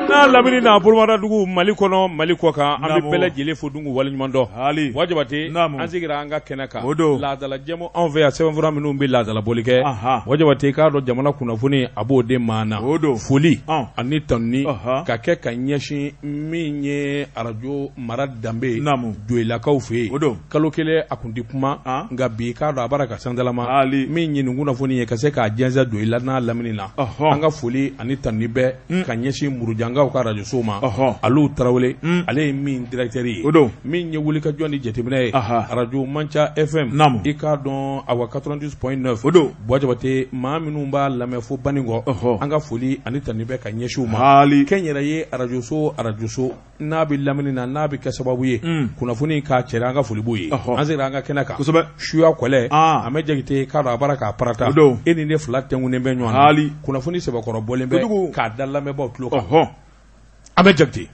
N'a lamini n'a bolomadadugu Mali kɔnɔ Mali kɔ kan, an bɛ bɛɛ lajɛlen fo dun k'u waleɲuman dɔn. Haali. Buwa Jabate, Naamu. An sigira an ka kɛnɛ kan. O don. Laadala jɛmu anw fɛ yan sɛbɛnfura minnu bɛ laadala bɔli kɛ. Anhan. Buwa Jabate, i k'a dɔn jamana kunnafoni a b'o de maa na. O don. Foli. Ɔn. Ani tanuni. Ɔhɔ. Ka kɛ ka ɲɛsin min ye arajo mara danbe ye. Naamu. Joyilakaw fɛ yen. O don. Kalo kelen a kun tɛ kuma. An. Nka bi i k'a dɔn a b'a la ka santalama. Haali. Min ye nin kunnafoni ye ka se k'a jɛnsɛn Joyila n'a lamini na. Ɔhɔ. An ka foli ani tanuni bɛ ka ɲɛsin Murujankaw ka arajoso ma. Ɔhɔ. Alu Tarawele. Ale ye min directeur ye. O don. Min ye wulikajɔ ni jateminɛ ye. Aha. Arajo Manca FM. Naamu. I k'a dɔn awa 92.9. O don. Buwa Jabate maa minnu b'a lamɛn fo Baninkɔ. Ɔhɔ. An ka foli ani tanuni bɛ ka ɲɛsin u ma. Haali. Kɛnyɛrɛye arajoso arajoso n'a bɛ lamini na n'a bɛ kɛ sababu ye kunnafoni k'a cɛri an ka foli b'u ye. Ɔhɔ. An seginna an ka kɛnɛ kan. Kosɛbɛ. Suya kɔlɛ. Aa. Amɛdi Jakite k'a dɔn a b'a la k'a parata. O don. E ni ne fila tɛnkunnen bɛ ɲɔgɔn na. Haali. Kunnafoni sɛbɛkɔrɔ bɔlen bɛ. Kojugu. K'a da lamɛnbaaw tulo kan. Ɔhɔ. Amɛdi Jakite.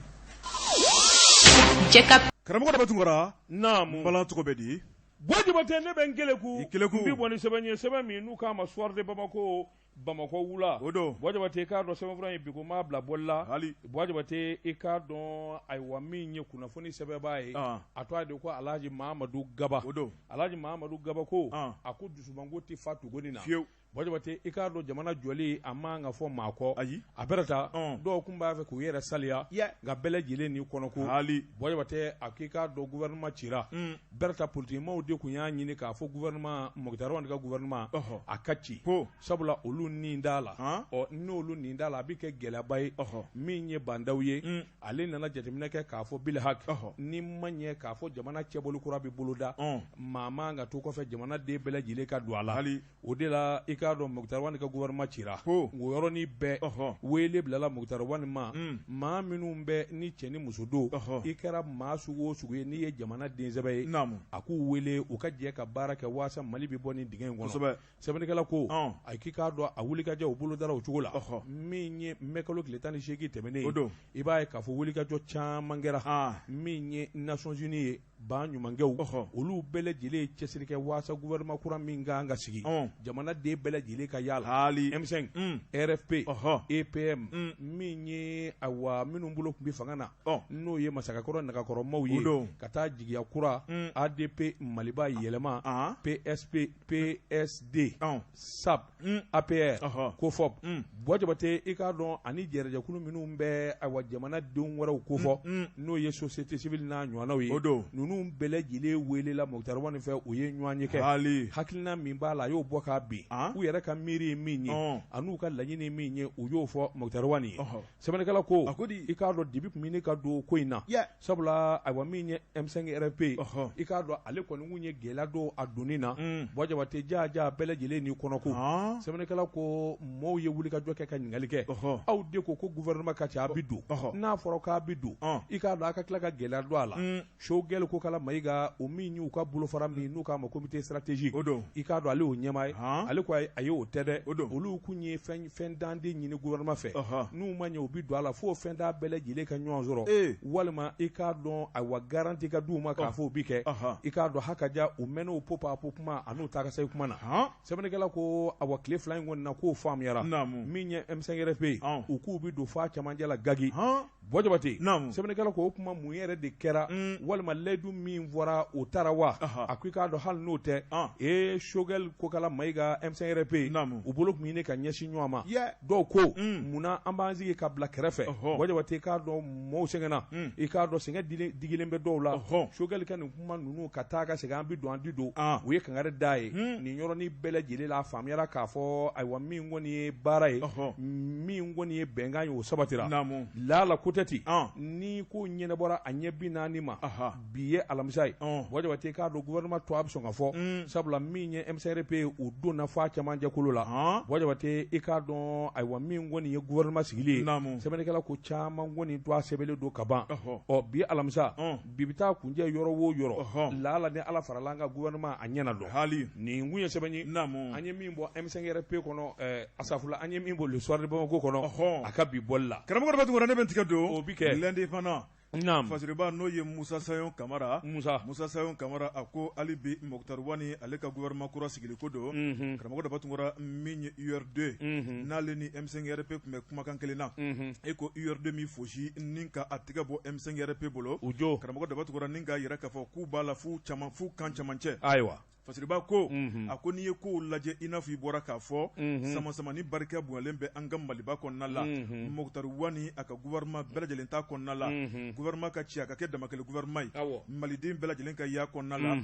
Karamɔgɔ Daba Tunkara. Naamu. N balan tɔgɔ bɛ di? Buwa Jabate ne bɛ n keleku. I keleku. N bɛ bɔ ni sɛbɛn ye sɛbɛn min n'u k'a ma Soir de Bamako Bamakɔ wula. O don. Buwa Jabate i k'a dɔn sɛbɛnfura in bi ko m'a bila bɔli la. Hali. Buwa Jabate i k'a dɔn ayiwa min ye kunnafoni sɛbɛnbaa ye. An. A tɔgɔ de ko Alhaji Mahamadu Gaba. O don. Alhaji Mahamadu Gaba ko. An. A ko dusumango tɛ fa tuguni na. Fiyewu. Buwa Jabate i k'a dɔn jamana jɔli a man ka fɔ maa kɔ. Ayi. A bɛrɛ ta. Ɔn. Dɔw tun b'a fɛ k'u yɛrɛ saliya. Yɛ. Nka bɛɛ lajɛlen n'i kɔnɔko. Haali. Buwa Jabate a k'i k'a dɔn gouvernement cira. Bɛrɛ ta politikimaaw de tun y'a ɲini k'a fɔ gouvernement Moctar Ouane ka gouvernement. Ɔhɔ. A ka ci. Ko. Sabula olu nin t'a la. Han. Ɔ n'olu nin t'a la a bɛ kɛ gɛlɛyaba ye. Ɔhɔ. Min ye Bah N'Daw ye. Ale nana jateminɛ kɛ k'a fɔ bilhaki. Ɔhɔ. Ni ma ɲɛ k'a fɔ jamana cɛbolo kura bɛ boloda. Ɔn. Maa man ka to kɔfɛ jamana den bɛɛ lajɛlen ka don a la. Hali. O de la i k'a dɔn Moctar Ouane ka gouvernement cira. Ko. O yɔrɔnin bɛɛ. Ɔhɔ. Wele bilala Moctar Ouane ma. Maa minnu bɛ ni cɛ ni muso don. Ɔhɔ. I kɛra maa sugu o sugu ye n'i ye jamana den sɛbɛ ye. Naamu. A k'u wele u ka jɛ ka baara kɛ waasa Mali bɛ bɔ nin dingɛ in kɔnɔ. Kosɛbɛ. Sɛbɛnnikɛla ko. Ɔn. A k'i k'a dɔn a wulikajɔ u bolo dara o cogo la. Ɔhɔ. Min ye mai kalo tile 18 tɛmɛnen ye. O don. I b'a ye k'a fɔ wulikajɔ caman kɛra. Aa. Min ye Nations Unies ye ba ɲumankɛw. Ɔhɔ. Olu bɛɛ lajɛlen ye cɛsiri kɛ waasa gouvernement kura min ka kan ka sigi. Ɔn. Jamana den bɛɛ lajɛlen ka y'a la. Haali. M5. RFP. Ɔhɔ. EPM. Min ye awa minnu bolo tun bɛ fanga na. Ɔn. N'o ye masakɛkɔrɔ nagakɔrɔmaw ye. O don. Ka taa jigiya kura. ADP Maliba yɛlɛma. An. PSP PSD. Ɔn. SAP. APR. Ɔhɔ. COFOP. Buwa Jabate i k'a dɔn ani jɛrɛjɛkulu minnu bɛ ayiwa jamanadenw wɛrɛw kofɔ. N'o ye société civile n'a ɲɔgɔnnaw ye. O don. Ninnu bɛɛ lajɛlen welela Moctar Ouane fɛ u ye ɲɔgɔn ye kɛ. Haali. Hakilina min b'a la a y'o bɔ k'a bin. An. U yɛrɛ ka miiri ye min ye. Ɔn. An'u ka laɲini ye min ye u y'o fɔ Moctar Ouane ye. Ɔhɔ. Sɛbɛnnikɛla ko. A ko di? I k'a dɔn dibi tun bɛ ne ka don ko in na. Yɛ. Sabula ayiwa min ye M5 RFP ye. Ɔhɔ. I k'a dɔn ale kɔni kun ye gɛlɛya don a donni na. Buwa Jabate ja ja bɛɛ lajɛlen n'i kɔnɔko. Han. Sɛbɛnnikɛla ko maaw ye wulikajɔ kɛ ka ɲininkali kɛ. Ɔhɔ. Aw de ko ko gouvernement ka ci a bɛ don. Ɔhɔ. N'a fɔra k'a bɛ don. Ɔn. I k'a dɔn a ka tila ka gɛlɛya don a la. Choguel Kokala Mayiga o min y'u ka bolofara min n'u k'a ma comité stratégique. O don. I k'a dɔn ale y'o ɲɛmaa ye. Han. Ale ko ayi o tɛ dɛ. O don. Olu kun ye fɛn danden ɲini gouvernement fɛ. Ɔhɔ. N'u ma ɲɛ u bɛ don a la fo fɛn da bɛɛ lajɛlen ka ɲɔgɔn sɔrɔ. Ee. Walima i k'a dɔn ayiwa garantie ka d'u ma k'a fɔ o bi kɛ. Ɔhɔ. I k'a dɔn hakaja u mɛn'o popapo kuma an'u taa ka segin kuma na. Han. Sɛbɛnnikɛla ko awa tile fila in kɔni na k'o faamuyara. Naamu. Min ye M5 RFP ye. Ɔn. U k'u bɛ don f'a cɛmancɛ la gagi. Han. Buwa Jabate. Naamu. Sɛbɛnnikɛla ko o kuma mun yɛrɛ de kɛra. Walima layidu min fɔra o taara wa. Ɔhɔ. A ko i k'a dɔn hali n'o tɛ. Ɔn. Ee Choguel Kokala Mayiga M5 RFP. Naamu. U bolo tun ɲini ka ɲɛsin ɲɔgɔn ma. Yɛ. Dɔw ko. Munna an b'an sigi ka bila kɛrɛfɛ. Ɔhɔ. Buwa Jabate i k'a dɔn maaw sɛgɛnna. I k'a dɔn sɛgɛn digilen bɛ dɔw la. Ɔhɔ. Choguel ka nin kuma ninnu ka taa ka segin an bɛ don an ti don. An. U ye kangari d'a ye. Nin yɔrɔnin bɛɛ lajɛlen la a faamuyara k'a fɔ ayiwa min kɔni ye baara ye. Ɔhɔ. Min kɔni ye bɛnkan ye o sabatira. Naamu. Lala ko tɛ ten. Ɔn. Ni ko ɲɛnabɔra a ɲɛ 40 ma. Aha. Bi ye alamisa ye. Ɔn. Buwa Jabate k'a dɔn gouvernement tɔ a bɛ sɔn ka fɔ. Sabula min ye M5 RFP ye u donna f'a cɛmancɛ kolo la. Han. Buwa Jabate i k'a dɔn ayiwa min kɔni ye gouvernement sigili ye. Naamu. Sɛbɛnnikɛla ko caman kɔni to a sɛbɛnlen don ka ban. Ɔhɔ. Ɔ bi alamisa. Ɔn. Bi bɛ taa kuncɛ yɔrɔ o yɔrɔ. Ɔhɔ. Lala ni Ala farala an ka gouvernement a ɲɛna dɔn. Haali. Nin kun ye sɛbɛn ye. Naamu. An ye min bɔ M5 RFP kɔnɔ Asafula an ye min bɔ Le Soir de Bamako kɔnɔ. Ɔhɔ. A ka bi bɔli la. Karamɔgɔ Daba Tunkara ne bɛ n tigɛ don. O bi kɛ. L'Indépendant. Fasiriba n'o ye Musa Sayon Kamara Musa Sayon Kamara a ko hali bi Moctar Ouane ale ka gouvernement kura sigili ko don karamɔgɔ Daba Tunkara min ye URD n'ale ni M5RP tun bɛ kumakan kelen na e ko URD min fosi ni ka a tɛgɛ bɔ M5RP bolo o jo karamɔgɔ Daba Tunkara ni k'a jira k'a fɔ k'u b'a la f'u caman f'u kan cɛmancɛ ayiwa Fasiriba ko a ko n'i ye kow lajɛ i n'a fɔ i bɔra k'a fɔ sama-sama ni barika bonyalen bɛ an ka Maliba kɔnɔna la Moctar Ouane a ka gouvernement bɛɛ lajɛlen ta kɔnɔna la gouvernement ka ci a ka kɛ damakɛlɛ gouvernement ye maliden bɛɛ lajɛlen ka y'a kɔnɔna la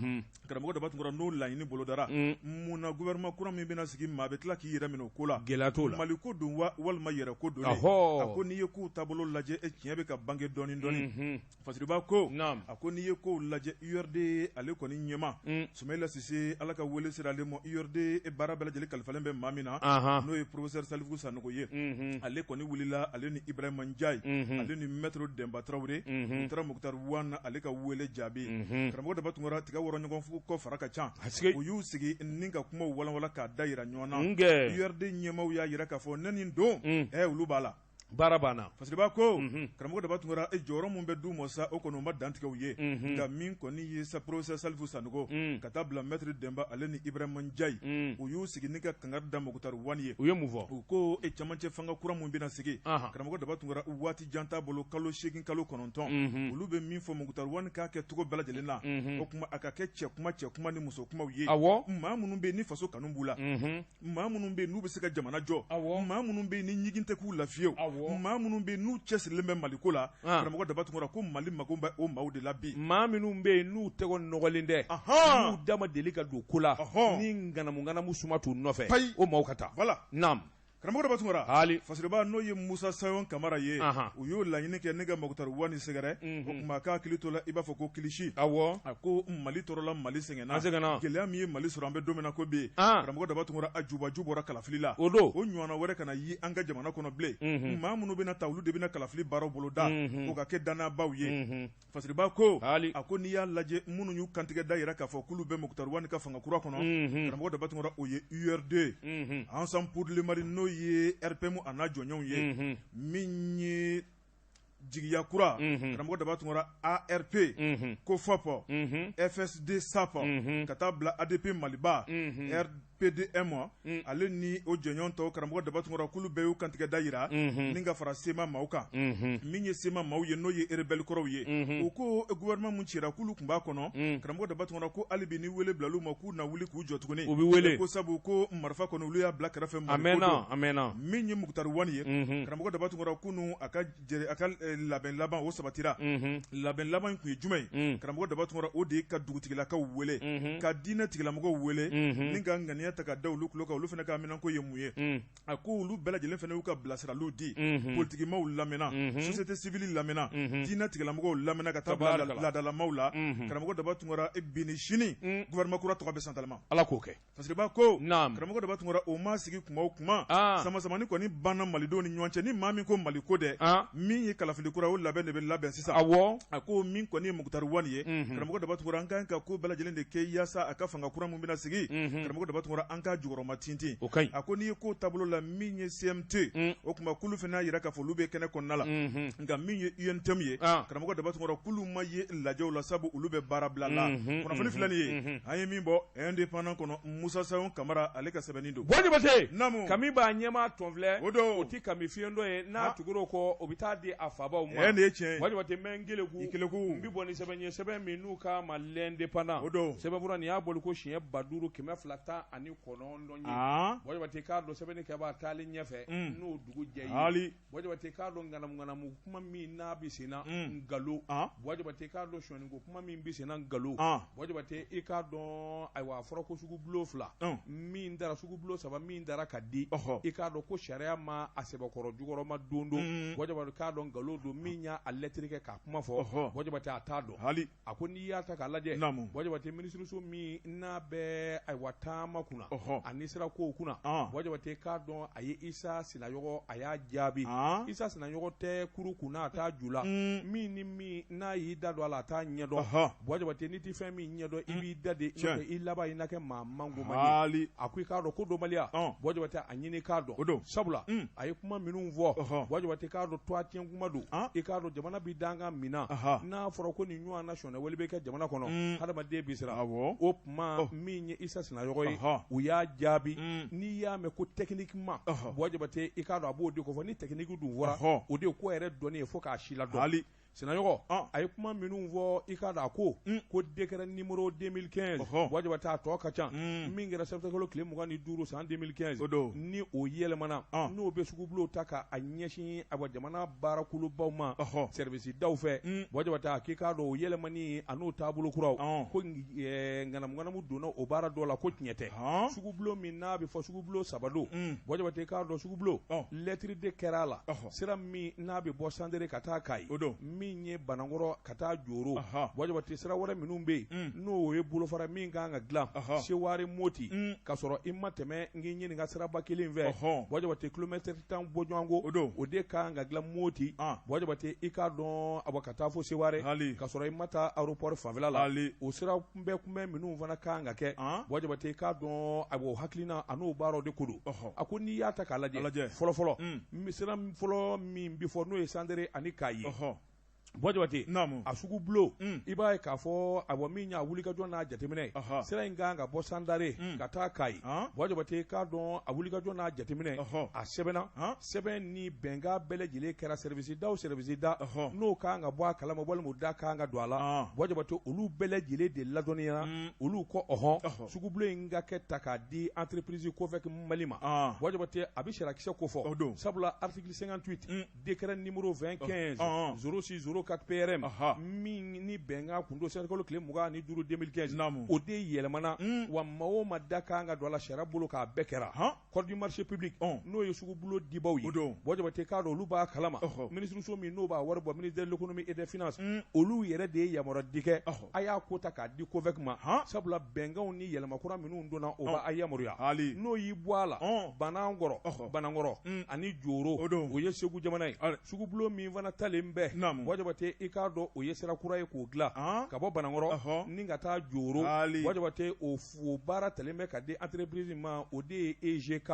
karamɔgɔ Daba Tunkara n'o laɲini bolodara mun na gouvernement kura min bɛna sigi maa bɛ tila k'i yɛrɛ minɛ o ko la gɛlɛya t'o la Mali ko don wa walima yɛrɛ ko don a ko n'i ye kow taabolo lajɛ e tiɲɛ bɛ ka bange dɔɔnin dɔɔnin Fasiriba ko a ko n'i ye kow lajɛ URD ale kɔni ɲɛmaa Sumayila Sise Ala ka wele sera ale ma URD baara bɛɛ lajɛlen kalifalen bɛ maa min na n'o ye professeur Salifu Sanogo ye ale kɔni wulila ale ni Ibrahima Njayi ale ni maître Denba Tarawele u taara Moctar Ouane ale ka wele jaabi karamɔgɔ Daba Tunkara tiga wɔrɔ ɲɔgɔn kɔ fara ka ca u y'u sigi ni ka kumaw walanwalan k'a da jira ɲɔgɔn na URD ɲɛmaaw y'a jira k'a fɔ ne nin don olu b'a la baara banna Fasiriba ko karamɔgɔ Daba Tunkara e jɔyɔrɔ min bɛ d'u ma sa o kɔni u ma dantigɛ u ye nka min kɔni ye sa professeur Salifu Sanogo ka taa bila maître Denba ale ni Ibrahima Njayi u y'u sigi ni ka kangari da Moctar Ouane ye u ye mun fɔ u ko e camancɛ fanga kura min bɛna sigi karamɔgɔ Daba Tunkara waati jan t'a bolo kalo 8 kalo 9 olu bɛ min fɔ Moctar Ouane k'a kɛ cogo bɛɛ lajɛlen na o tuma a ka kɛ cɛ kuma cɛ kuma ni muso kumaw ye maa minnu bɛ yen ni faso kanu b'u la maa minnu bɛ yen n'u bɛ se ka jamana jɔ maa minnu bɛ yen ni ɲigin tɛ k'u la fiyewu maa minnu bɛ yen n'u cɛsirilen bɛ Maliko la karamɔgɔ Daba Tunkara ko Mali mago bɛ o maaw de la bi maa minnu bɛ yen n'u tɛgɛ nɔgɔlen tɛ n'u da ma deli ka don ko la ni ŋanamu ŋanamu suma t'u nɔfɛ o maaw ka taa voilà naam karamɔgɔ Daba Tunkara hali Fasiriba n'o ye Musa Sayon Kamara ye u y'o laɲini kɛ ni ka Moctar Ouane sɛgɛrɛ o tuma k'a hakili to la i b'a fɔ ko kilisi a ko Mali tɔɔrɔla Mali sɛgɛnna gɛlɛya min ye Mali sɔrɔ an bɛ don min na ko bi karamɔgɔ Daba Tunkara a jubaju bɔra kalafili la o don o ɲɔgɔnna wɛrɛ kana ye an ka jamana kɔnɔ bilen maa minnu bɛna ta olu de bɛna kalafili baaraw boloda o ka kɛ dannabaw ye Fasiriba ko a ko n'i y'a lajɛ minnu y'u kantigɛ da jira k'a fɔ k'olu bɛ Moctar Ouane ka fanga kura kɔnɔ karamɔgɔ Daba Tunkara o ye URD Ensemble pour le Mali n'o ye RPM a n'a jɔnɲɔgɔnw ye min ye jigiya kura karamɔgɔ Daba Tunkara ARP COFOP FSD SAP ka taa bila ADP Maliba RPDM ale ni o jɔnɲɔgɔn tɔw karamɔgɔ Daba Tunkara k'olu bɛɛ y'u kantigɛ da jira ni ka fara CMA maaw kan min ye CMA maaw ye n'o ye rebelle kɔrɔw ye u ko gouvernement min cira k'olu tun b'a kɔnɔ karamɔgɔ Daba Tunkara ko hali bi ni wele bilal'u ma k'u na wuli k'u jɔ tuguni u bɛ wele ko sabu ko marifa kɔni olu y'a bila kɛrɛfɛ a mɛnna a mɛnna min ye Moctar Ouane ye karamɔgɔ Daba Tunkara kunun a ka a ka labɛn laban o sabatira labɛn laban in tun ye jumɛn ye karamɔgɔ Daba Tunkara o de ye ka dugutigilakaw wele ka diinɛ tigilamɔgɔw wele ni ka ŋaniya ta ka da olu tulo kan olu fana ka haminanko ye mun ye a ko olu bɛɛ lajɛlen fana y'u ka bilasiraliw di politikimaw lamɛnna société civile lamɛnna diinɛ tigilamɔgɔw lamɛnna ka taa bila laadalamaw la karamɔgɔ Daba Tunkara bi ni sini gouvernement kura tɔgɔ bɛ santalama Ala k'o kɛ Fasiriba ko karamɔgɔ Daba Tunkara o ma sigi kuma o kuma sama-samani kɔni banna malidenw ni ɲɔgɔn cɛ ni maa min ko Mali ko dɛ min ye kalafili kura o labɛn de bɛ labɛn sisan a ko min kɔni ye Moctar Ouane ye karamɔgɔ Daba Tunkara an ka kan ka ko bɛɛ lajɛlen de kɛ yaasa a ka fanga kura min bɛna sigi karamɔgɔ Daba Tunkara an ka jukɔrɔma tintin o ka ɲi a ko n'i ye ko taabolo la min ye CMT o tuma k'olu fana y'a jira k'a fɔ olu bɛ kɛnɛ kɔnɔna la nka min ye UNTM ye karamɔgɔ Daba Tunkara k'olu ma ye lajɛw la sabu olu bɛ baara bila la kunnafoni filɛ nin ye an ye min bɔ Indépendant kɔnɔ Musa Sayon Kamara ale ka sɛbɛnni don Buwa Jabate naamu kami b'a ɲɛmaa tɔn filɛ o don o ti kami fiyentɔ ye n'a tugur'o kɔ o bɛ taa di a fabaw ma nin ye tiɲɛ ye Buwa Jabate n bɛ n keleku i keleku n bɛ bɔ ni sɛbɛn ye sɛbɛn min n'u k'a ma L'Indépendant o don sɛbɛnfura nin y'a bɔli ko siɲɛ 5219 ye Buwa Jabate k'a dɔn sɛbɛnni kɛbaa taalen ɲɛfɛ n'o dugu jɛ ye hali Buwa Jabate k'a dɔn ŋanamuŋanamu kuma min n'a bɛ senna nkalon Buwa Jabate k'a dɔn sonyɛniko kuma min bɛ senna nkalon Buwa Jabate i k'a dɔn ayiwa a fɔra ko sugubulon 2 min dara sugubulon 3 min dara ka di i k'a dɔn ko sariya ma a sɛbɛkɔrɔ jukɔrɔma don don Buwa Jabate k'a dɔn nkalon don min y'a lɛtiri kɛ k'a kuma fɔ Buwa Jabate a t'a dɔn hali a ko n'i y'a ta k'a lajɛ naamu Buwa Jabate minisiriso min n'a bɛ ayiwa taama kunna kunna ani sira kow kunna Buwa Jabate k'a dɔn a ye Isa Sinayɔgɔ a y'a jaabi Isa Sinayɔgɔ tɛ kuru kunna a t'a ju la min ni min n'a y'i da don a la a t'a ɲɛdɔn Buwa Jabate n'i tɛ fɛn min ɲɛdɔn i b'i da de i laban i na kɛ maa mangoman ye a ko i k'a dɔn ko dɔnbaliya Buwa Jabate a ɲini k'a dɔn o don sabula a ye kuma minnu fɔ Buwa Jabate k'a dɔn tɔgɔ tiɲɛ kuma don i k'a dɔn jamana bɛ dankan min na n'a fɔra ko nin ɲɔgɔn na sɔnɛ bɛ kɛ jamana kɔnɔ hadamaden bɛ siran o tuma min ye Isa Sinayɔgɔ ye u y'a jaabi n'i y'a mɛn ko techniquement Buwa Jabate i k'a dɔn a b'o de kofɔ ni technique dun fɔra o de ye ko yɛrɛ dɔnni ye fo k'a si ladɔn Sinayɔgɔ a ye kuma minnu fɔ i k'a dɔn a ko ko décret numéro 2015 Buwa Jabate a tɔ ka ca min kɛra sɛtanburukalo tile 25 san 2015 o don ni o yɛlɛmana n'o bɛ sugubulon ta k'a ɲɛsin awa jamana baarakolobaw ma service daw fɛ Buwa Jabate a k'i k'a dɔn o yɛlɛmani a n'o taabolo kuraw ko ŋanamuŋanamu donna o baara dɔ la ko tiɲɛ tɛ sugubulon min n'a bɛ fɔ sugubulon saba don Buwa Jabate k'a dɔn sugubulon lɛtiri de kɛra a la sira min n'a bɛ bɔ Sandere ka taa Kayi o don min ye Banankɔrɔ ka taa Joro Buwa Jabate sira wɛrɛ minnu bɛ yen n'o ye bolofara min kan ka dilan Seware Moti ka sɔrɔ i ma tɛmɛ n k'i ɲininka siraba kelen fɛ Buwa Jabate kilomɛtiri 10 bɔɲɔgɔnko o don o de kan ka dilan Moti Buwa Jabate i k'a dɔn awa ka taa fo Seware ka sɔrɔ i ma taa aéroport fanfɛla la o sira kunbɛn kunbɛn minnu fana kan ka kɛ Buwa Jabate i k'a dɔn awa o hakilina a n'o baaraw de ko don a ko n'i y'a ta k'a lajɛ fɔlɔ fɔlɔ sira fɔlɔ min bɛ fɔ n'o ye Sandere ani Kayi ye Buwa Jabate a sugubulon i b'a ye k'a fɔ awa min y'a wulikajɔ n'a jateminɛ sira in kan ka bɔ Sandare ka taa Kayi Buwa Jabate k'a dɔn a wulikajɔ n'a jateminɛ a sɛbɛnna sɛbɛn ni bɛnkan bɛɛ lajɛlen kɛra service da o service da n'o kan ka bɔ a kalama walima o da kan ka don a la Buwa Jabate olu bɛɛ lajɛlen de ladɔnniyara olu ko ɔhɔn sugubulon in ka kɛ ta k'a di entreprise COVEC Mali ma Buwa Jabate a bɛ sariyakisɛ kofɔ sabula article 58 décret numéro 20 15 06 04 PRM min ni bɛnkan kun don sɛtanburukalo tile 25 2015 o de yɛlɛmana wa maa o maa da kan ka don a la sariya bolo k'a bɛɛ kɛra code du marché public n'o ye sugubulon dibaw ye Buwa Jabate k'a dɔn olu b'a kalama minisiriso min n'o b'a wari bɔ ministère de l'économie et des finances olu yɛrɛ de ye yamaruya di kɛ a y'a ko ta k'a di COVEC ma sabula bɛnkanw ni yɛlɛma kura minnu donna o b'a yamaruya n'o y'i bɔ a la Banankɔrɔ Banankɔrɔ ani Joro o ye Segu jamana ye sugubulon min fana talen bɛ Buwa Jabate i k'a dɔn o ye sira kura ye k'o dilan ka bɔ Banankɔrɔ ni ka taa Joro Buwa Jabate o o baara talen bɛ ka di entreprise ma o de ye EGK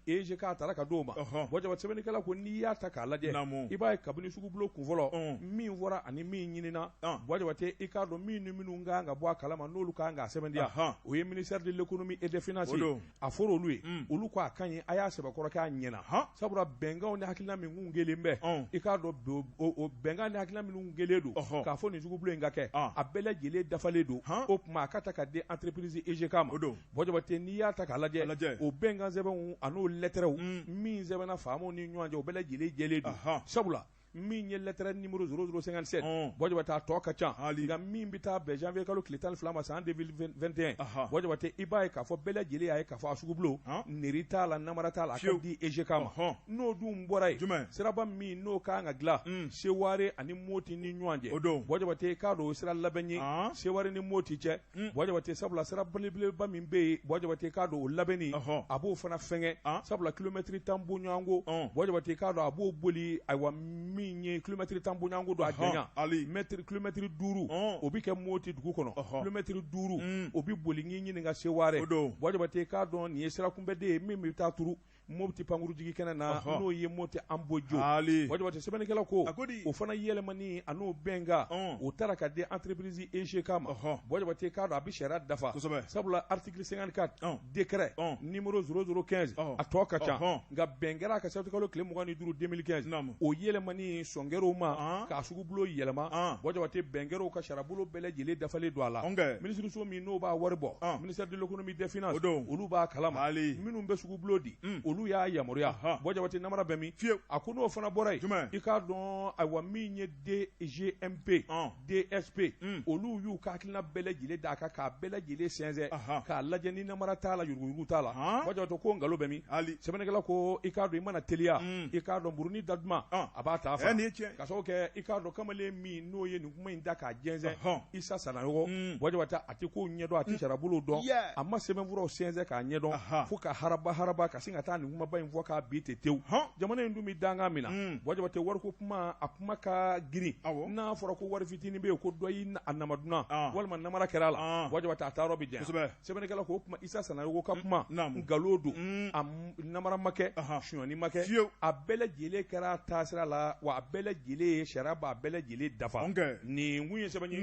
EGK taara ka d'o ma Buwa Jabate sɛbɛnnikɛla ko n'i y'a ta k'a lajɛ i b'a ye kabini sugubulon kunfɔlɔ min fɔra ani min ɲinina Buwa Jabate i k'a dɔn min ni minnu kan ka bɔ a kalama n'olu kan k'a sɛbɛntiya o ye ministère de l'économie et des finances a fɔra olu ye olu ko a ka ɲi a y'a sɛbɛkɔrɔ k'a ɲɛna sabula bɛnkanw ni hakilina min kun kɛlen bɛ i k'a dɔn o bɛnkan ni hakilina minnu kɛlen don k'a fɔ nin sugubulon in ka kɛ a bɛɛ lajɛlen dafalen don o tuma a ka ta ka di entreprise EGK ma Buwa Jabate n'i y'a ta k'a lajɛ o bɛnkan sɛbɛnw an'o lɛtɛrɛw min sɛbɛnna faamaw ni ɲɔgɔn cɛ o bɛɛ lajɛlen jɛlen don sabula min ye lɛtɛrɛ numéro 0057 Buwa Jabate a tɔ ka ca nka min bɛ taa bɛn janvier kalo tile 12 ma san 2021 Buwa Jabate i b'a ye k'a fɔ bɛɛ lajɛlen y'a ye k'a fɔ a sugubulon neri t'a la namara t'a la a ka di EGK ma n'o dun bɔra yen siraba min n'o kan ka dilan Seware ani Moti ni ɲɔgɔn cɛ Buwa Jabate k'a dɔn o sira labɛn ye Seware ni Moti cɛ Buwa Jabate sabula sira belebeleba min bɛ yen Buwa Jabate k'a dɔn o labɛnni a b'o fana fɛngɛ sabula kilomɛtiri 10 bɔɲɔgɔnko Buwa Jabate k'a dɔn a b'o boli ayiwa min ye kilomɛtiri 10 bɔɲɔgɔnko don a janya mɛtiri kilomɛtiri 5 o bɛ kɛ Moti dugu kɔnɔ kilomɛtiri 5 o bɛ boli n'i ɲininka Seware Buwa Jabate k'a dɔn nin ye sira kunbɛden ye min bɛ taa turu Mopti pankurujigi kɛnɛ na n'o ye Mopti Ambojo Buwa Jabate sɛbɛnnikɛla ko o fana yɛlɛmani an'o bɛnkan o taara ka di entreprise EGK ma Buwa Jabate k'a dɔn a bɛ sariya dafa sabula article 54 décret numéro 0015 a tɔ ka ca nka bɛn kɛra a kan sɛtanburukalo tile 25 2015 o yɛlɛmani sɔn kɛr'o ma k'a sugubulon yɛlɛma Buwa Jabate bɛn kɛr'o kan sariyabolo bɛɛ lajɛlen dafalen don a la minisiriso min n'o b'a wari bɔ ministère de l'économie des finances olu b'a kalama minnu bɛ sugubulon di olu Olu y'a yamaruya. Buwa Jabate, namara bɛ min? Fiyewu. A ko n'o fana bɔra yen, Jumɛn? i k'a dɔn, ayiwa, min ye DGMP, DSP, olu y'u ka hakilina bɛɛ lajɛlen d'a kan k'a bɛɛ lajɛlen sɛnsɛn k'a lajɛ ni namara t'a la, yuruguyurugu t'a la. Buwa Jabate ko nkalon bɛ min? Hali. Sɛbɛnnikɛla ko i k'a dɔn, i mana teliya, i k'a dɔn, buruni da duman a b'a ta fa. Nin ye tiɲɛ. Ka sababu kɛ, i k'a dɔn, kamalen min n'o ye nin kuma in da k'a jɛnsɛn, Isa Sanayogo, Buwa Jabate, a tɛ kow ɲɛdɔn, a tɛ sariyabolow dɔn, a ma sɛbɛnfuraw sɛnsɛn k'a ɲɛdɔn fo ka haraba haraba ka sin ka taa nin kumaba in fɔ k'a bi ten tewu. Jamana in dun bɛ dankan min na, Buwa Jabate, wariko kuma, a kuma ka girin. N'a fɔra ko wari fitinin bɛ yen ko dɔ y'i a namaduna walima namara kɛra a la, Buwa Jabate, a taayɔrɔ bɛ janya. Sɛbɛnnikɛla ko o kuma, Isa Sanayogo ka kuma, nkalon don, a namara ma kɛ, sonyani ma kɛ, a bɛɛ lajɛlen kɛra a taasira la, wa a bɛɛ lajɛlen ye sariya b'a bɛɛ lajɛlen dafa. Nin kun ye sɛbɛn ye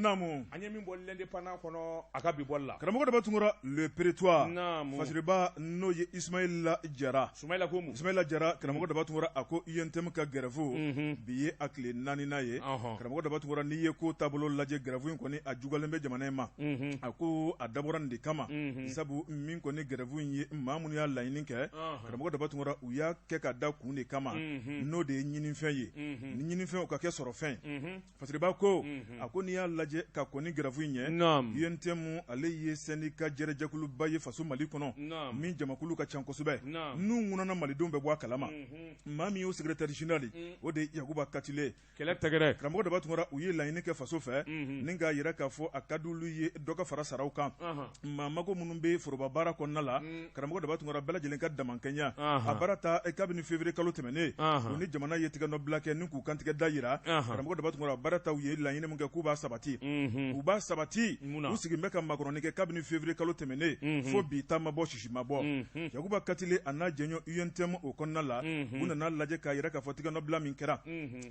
an ye min bɔ L'Indépendant kɔnɔ a ka bi bɔli la. Karamɔgɔ Daba Tunkara, Le Prétoire, Fasiriba n'o ye Ismaila Jara. Sumayila ko mun? Ismaila Jara, karamɔgɔ Daba Tunkara, a ko UNTM ka grève bi ye a tile naaninan ye. Karamɔgɔ Daba Tunkara, n'i ye ko taabolo lajɛ, grève in kɔni a juguyalen bɛ jamana in ma. A ko a dabɔra nin de kama, sabu min kɔni grève in ye, maa minnu y'a laɲini kɛ, karamɔgɔ Daba Tunkara, u y'a kɛ ka da kun de kama, n'o de ye ɲinifɛn ye, ni ɲinifɛn o ka kɛ sɔrɔfɛn. Fasiriba ko, a ko n'i y'a lajɛ ka kɔn ni grève in ɲɛ, UNTM ale ye syndicat jɛrɛjɛkuluba ye faso Mali kɔnɔ min jamakulu ka ca kosɛbɛ, n'u ŋunana malidenw bɛ bɔ a kalama. Maa min y'o secrétaire général, o de ye Yakuba Katile. Kɛlɛ tɛgɛrɛ. Karamɔgɔ Daba Tunkara, u ye laɲini kɛ faso fɛ ni k'a yira k'a fɔ a ka di olu ye dɔ ka fara saraw kan. Maa mago minnu bɛ foroba baara kɔnɔna la, karamɔgɔ Daba Tunkara, bɛɛ lajɛlen ka damakɛɲɛ. A baara ta kabini février kalo tɛmɛnen, u ni jamana ye tigɛnɔbila kɛ ni k'u kantigɛ da yira. Karamɔgɔ Daba Tunkara, baara ta, u ye laɲini min kɛ k'u b'a sabati, u b'a sabati. U sigin bɛ ka makɔnɔni kɛ kabini février kalo tɛmɛnen fo bi, ta ma bɔ, sisi ma bɔ. Yakuba Katile a n'a jɛɲɔgɔn UNTM o kɔnɔna la, u nana lajɛ k'a yira k'a fɔ tigɛnɔbila min kɛra,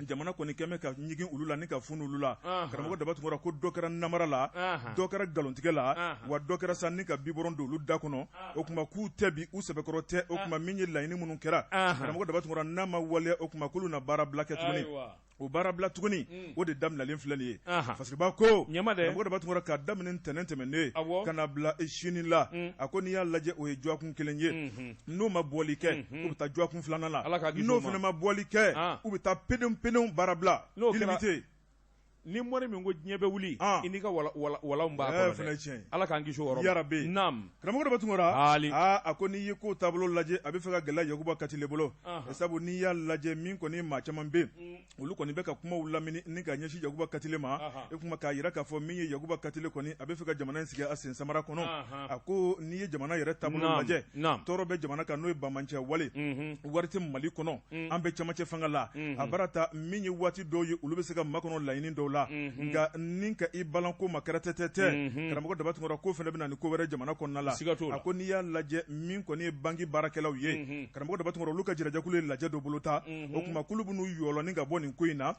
jamana kɔni kɛmɛ ka ɲigin olu la ni ka funu olu la. Karamɔgɔ Daba Tunkara ko dɔ kɛra namara la, dɔ kɛra nkalontigɛ la, wa dɔ kɛra sa ni ka bibɔrɔn don olu da kɔnɔ. O tuma k'u tɛ bi, u sɛbɛkɔrɔ tɛ. O tuma min ye laɲini minnu kɛra, karamɔgɔ Daba Tunkara, n'a ma waleya, o tuma k'olu na baarabila kɛ tuguni. O baarabila tuguni, o de daminɛlen filɛ nin ye. Fasiriba ko, karamɔgɔ Daba Tunkara, k'a daminɛ ntɛnɛn tɛmɛnen ka na bila sini la, a ko n'i y'a lajɛ, o ye dɔgɔkun kelen ye. N'o ma bɔli kɛ, u bɛ taa dɔgɔkun filanan la. N'o fana ma bɔli kɛ, u bɛ taa pedenw pedenw baarabila illimité. Ni mɔri min ko diɲɛ bɛ wuli, i n'i ka walanw b'a kɔnɔ dɛ. Ala k'an kisi o yɔrɔ ma. Yarabi. Naam. Karamɔgɔ Daba Tunkara, aa, a ko n'i ye ko taabolo lajɛ, a bɛ fɛ ka gɛlɛya Yakuba Katile bolo, sabu n'i y'a lajɛ, min kɔni maa caman bɛ yen, olu kɔni bɛ ka kumaw lamini ni ka ɲɛsin Yakuba Katile ma. E kuma k'a yira k'a fɔ min ye Yakuba Katile kɔni, a bɛ fɛ ka jamana in sigi a sen samara kɔnɔ. A ko n'i ye jamana yɛrɛ taabolo lajɛ, tɔɔrɔ bɛ jamana kan, n'o ye banbaanciya wale, wari tɛ Mali kɔnɔ, an bɛ camancɛ fanga la. A baara ta min ye waati dɔw ye, olu bɛ se ka makɔnɔ laɲini dɔw la, nka ni ka i balan ko ma kɛra tɛtɛtɛ, karamɔgɔ Daba Tunkara, ko fana bɛ na ni ko wɛrɛ jamana kɔnɔna la. A ko n'i y'a lajɛ, min kɔni ye banki baarakɛlaw ye, karamɔgɔ Daba Tunkara, olu ka jɛrɛjɛkulu ye lajɛ dɔ boloda. O tuma k'olu bɛn'u yɔlɔ ni ka bɔ nin ko in na,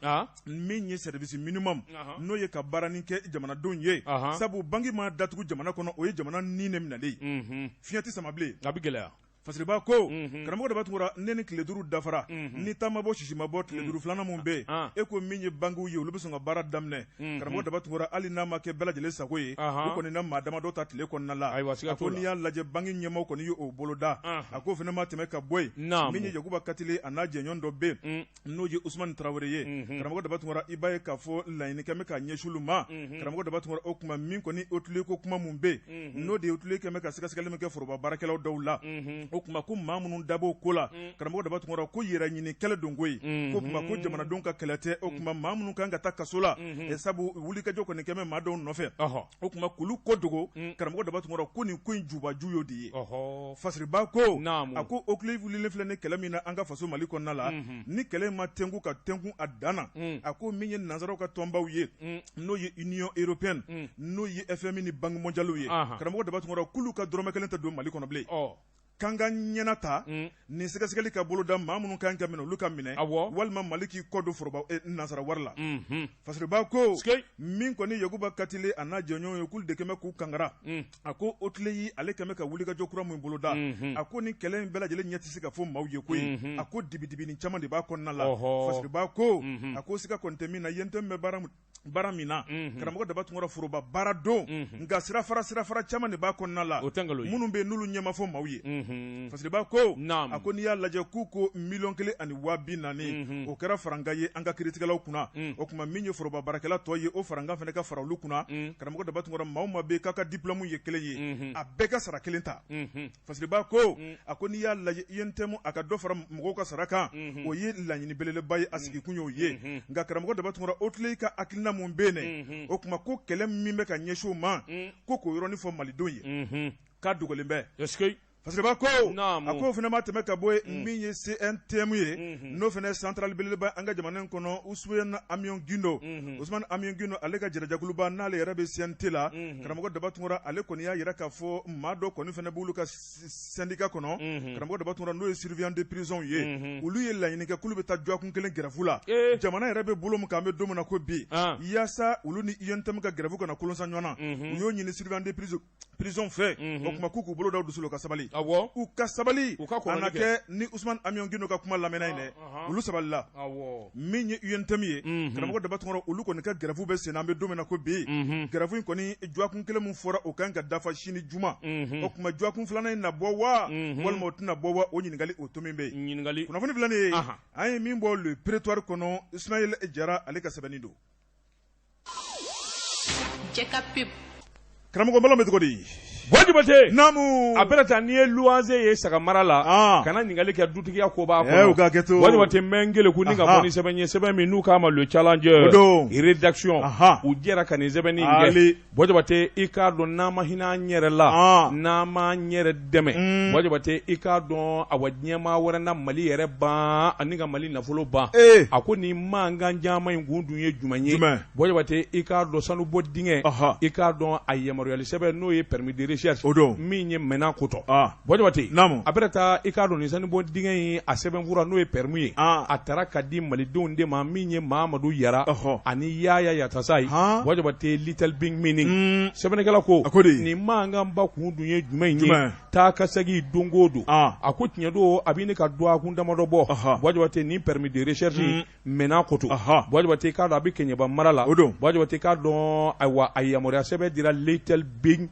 min ye service minimum, n'o ye ka baaranin kɛ jamanadenw ye, sabu banki ma datugu jamana kɔnɔ, o ye jamana ni ne minɛlen ye, fiɲɛ tɛ sama bilen. A bɛ gɛlɛya. Fasiriba ko, karamɔgɔ Daba Tunkara, ne ni tile 5 dafara, ni ta ma bɔ, sisi ma bɔ, tile 5 filanan min bɛ yen, e ko min ye bankiw ye, olu bɛ sɔn ka baara daminɛ. Karamɔgɔ Daba Tunkara, hali n'a ma kɛ bɛɛ lajɛlen sago ye, u kɔni na maa damadɔ ta tile kɔnɔna la. A ko n'i y'a lajɛ, banki ɲɛmaaw kɔni ye o boloda. A ko fana ma tɛmɛ ka bɔ yen, min ye Yakuba Katile a n'a jɛɲɔgɔn dɔ bɛ yen, n'o ye Usumani Tarawele ye. Karamɔgɔ Daba Tunkara, i b'a ye k'a fɔ laɲini kɛmɛ k'a ɲɛsin olu ma. Karamɔgɔ Daba Tunkara, o tuma min kɔni OCLEI ko kuma min bɛ yen, n'o de ye OCLEI kɛmɛ ka sɛgɛsɛgɛli min kɛ foroba baarakɛlaw dɔw la, o tuma ko maa minnu dab'o ko la, karamɔgɔ Daba Tunkara, ko yɛrɛ ɲini kɛlɛ don ko ye, ko tuma ko jamanadenw ka kɛlɛ tɛ. O tuma maa minnu kan ka taa kaso la, sabu wulikajɔ kɔni kɛmɛ maa dɔw nɔfɛ, o tuma k'olu ko dogo, karamɔgɔ Daba Tunkara, ko nin ko in jubaju y'o de ye. Fasiriba ko, a ko OCLEI wulilen filɛ ni kɛlɛ min na an ka faso Mali kɔnɔna la, ni kɛlɛ ma tɛnku ka tɛnku a dan na, a ko min ye nansaraw ka tɔnbaw ye, n'o ye Union européenne, n'o ye FMI ni Banque mondiale ye, karamɔgɔ Daba Tunkara, k'olu ka dɔrɔmɛ kelen tɛ don Mali kɔnɔ bilen. K'an ka ɲɛna ta nin sɛgɛsɛgɛli ka boloda, maa minnu kan ka minɛ, olu ka minɛ, walima Mali k'i kɔ don foroba nansara wari la. Fasiriba ko, min kɔni Yakuba Katile a n'a jɛɲɔgɔn ye, k'olu de kɛmɛ k'u kangara. A ko OCLEI ale kɛmɛ ka wulikajɔ kura min boloda, a ko ni kɛlɛ in bɛɛ lajɛlen ɲɛ tɛ se ka fɔ maaw ye koyi. A ko dibidibini caman de b'a kɔnɔna la. Fasiriba ko, a ko siga kɔni tɛ min na, UNTM bɛ baara min na, karamɔgɔ Daba Tunkara, foroba baara don, nka sirafara caman de b'a kɔnɔna la, minnu bɛ yen n'olu ɲɛ ma fɔ maaw ye. Fasiriba ko a ko n'i y'a lajɛ k'u ko 1,040,000 o kɛra farankan ye an ka kiiritigɛlaw kunna o tuma min ye foroba baarakɛla tɔ ye o farankan fana ka fara olu kunna karamɔgɔ Daba Tunkara maa o maa bɛ k'a ka diplôme ye kelen ye a bɛɛ ka sara kelen ta Fasiriba ko a ko n'i y'a lajɛ UNTM a ka dɔ fara mɔgɔw ka sara kan o ye laɲini belebeleba ye a sigikun y'o ye nka karamɔgɔ Daba Tunkara OTLEI ka hakilina mun bɛ yen dɛ o tuma ko kɛlɛ min bɛ ka ɲɛsin o ma ko k'o yɔrɔnin fɔ malidenw ye k'a dogolen bɛ Fasiriba ko a k'o fana ma tɛmɛ ka bɔ yen min ye CNTM ye n'o fana ye centrale belebeleba an ka jamana in kɔnɔ Usumani Amiɔn Gindo Usumani Amiɔn Gindo ale ka jɛrɛjɛkuluba n'ale yɛrɛ bɛ CNT la karamɔgɔ Daba Tunkara ale kɔni y'a jira k'a fɔ maa dɔ kɔni fana b'olu ka syndicat kɔnɔ karamɔgɔ Daba Tunkara n'o ye surveillant de prison ye olu ye laɲini kɛ k'olu bɛ taa dɔgɔkun kelen grève la jamana yɛrɛ bɛ bolo min kan an bɛ don min na ko bi yaasa olu ni UNTM ka grève kana kolonsa ɲɔgɔn na u y'o ɲini surveillant de prison prison fɛ o tuma k'u k'u bolo da dusu la u ka sabali u ka sabali U ka a na kɛ ni Usumani Amiɔn Gindo ka kuma lamɛnna yen dɛ olu sabalila min ye UNTM ye karamɔgɔ Daba Tunkara olu kɔni ka grève bɛ sen na an bɛ don min na ko bi grève in kɔni dɔgɔkun kelen min fɔra o kan ka dafa sini juma o tuma dɔgɔkun filanan in na bɔ wa walima o tɛna bɔ wa o ɲininkali o tomi bɛ yen ɲininkali kunnafoni filɛ nin ye an ye min bɔ Le Prétoire kɔnɔ Ismaël Jara ale ka sɛbɛnni don Karamɔgɔ bɛ cogo di Buwa Jabate naamu a bɛna taa n'i ye luwanse ye saga mara la kana ɲininkali kɛ dutigiya ko b'a kɔnɔ u ka kɛ to Buwa Jabate n bɛ n keleku ni ka bɔ ni sɛbɛn ye sɛbɛn min n'u k'a ma Le Challenger rédaction u jɛra ka nin sɛbɛnni in kɛ Buwa Jabate i k'a dɔn n'an ma hinɛ an yɛrɛ la n'an m'an yɛrɛ dɛmɛ Buwa Jabate i k'a dɔn awa diɲɛmaa wɛrɛ na Mali yɛrɛ ban ani ka Mali nafolo ban a ko nin mankan caman in kun dun ye jumɛn ye Buwa Jabate i k'a dɔn sanubɔ dingɛ i k'a dɔn a yamaruyali sɛbɛn n'o ye permis de recherche o don min ye mɛnna kotɔ Buwa Jabate a bɛna taa i k'a dɔn nin sanubɔ dingɛ in a sɛbɛnfura n'o ye permis ye a taara ka di malidenw de ma min ye Mamadu Yara ani Yaya Yatasayi Buwa Jabate Little Big Mining sɛbɛnnikɛla ko nin mankanba kun dun ye jumɛn ye taa ka segin don o don a ko tiɲɛ don a bɛ ne ka dɔgɔkun damadɔ bɔ Buwa Jabate nin permis de recherche mɛnna koto Buwa Jabate k'a dɔn a bɛ Kɛɲɛba mara la o don Buwa Jabate k'a dɔn ayiwa a yamaruya sɛbɛn dira Little Big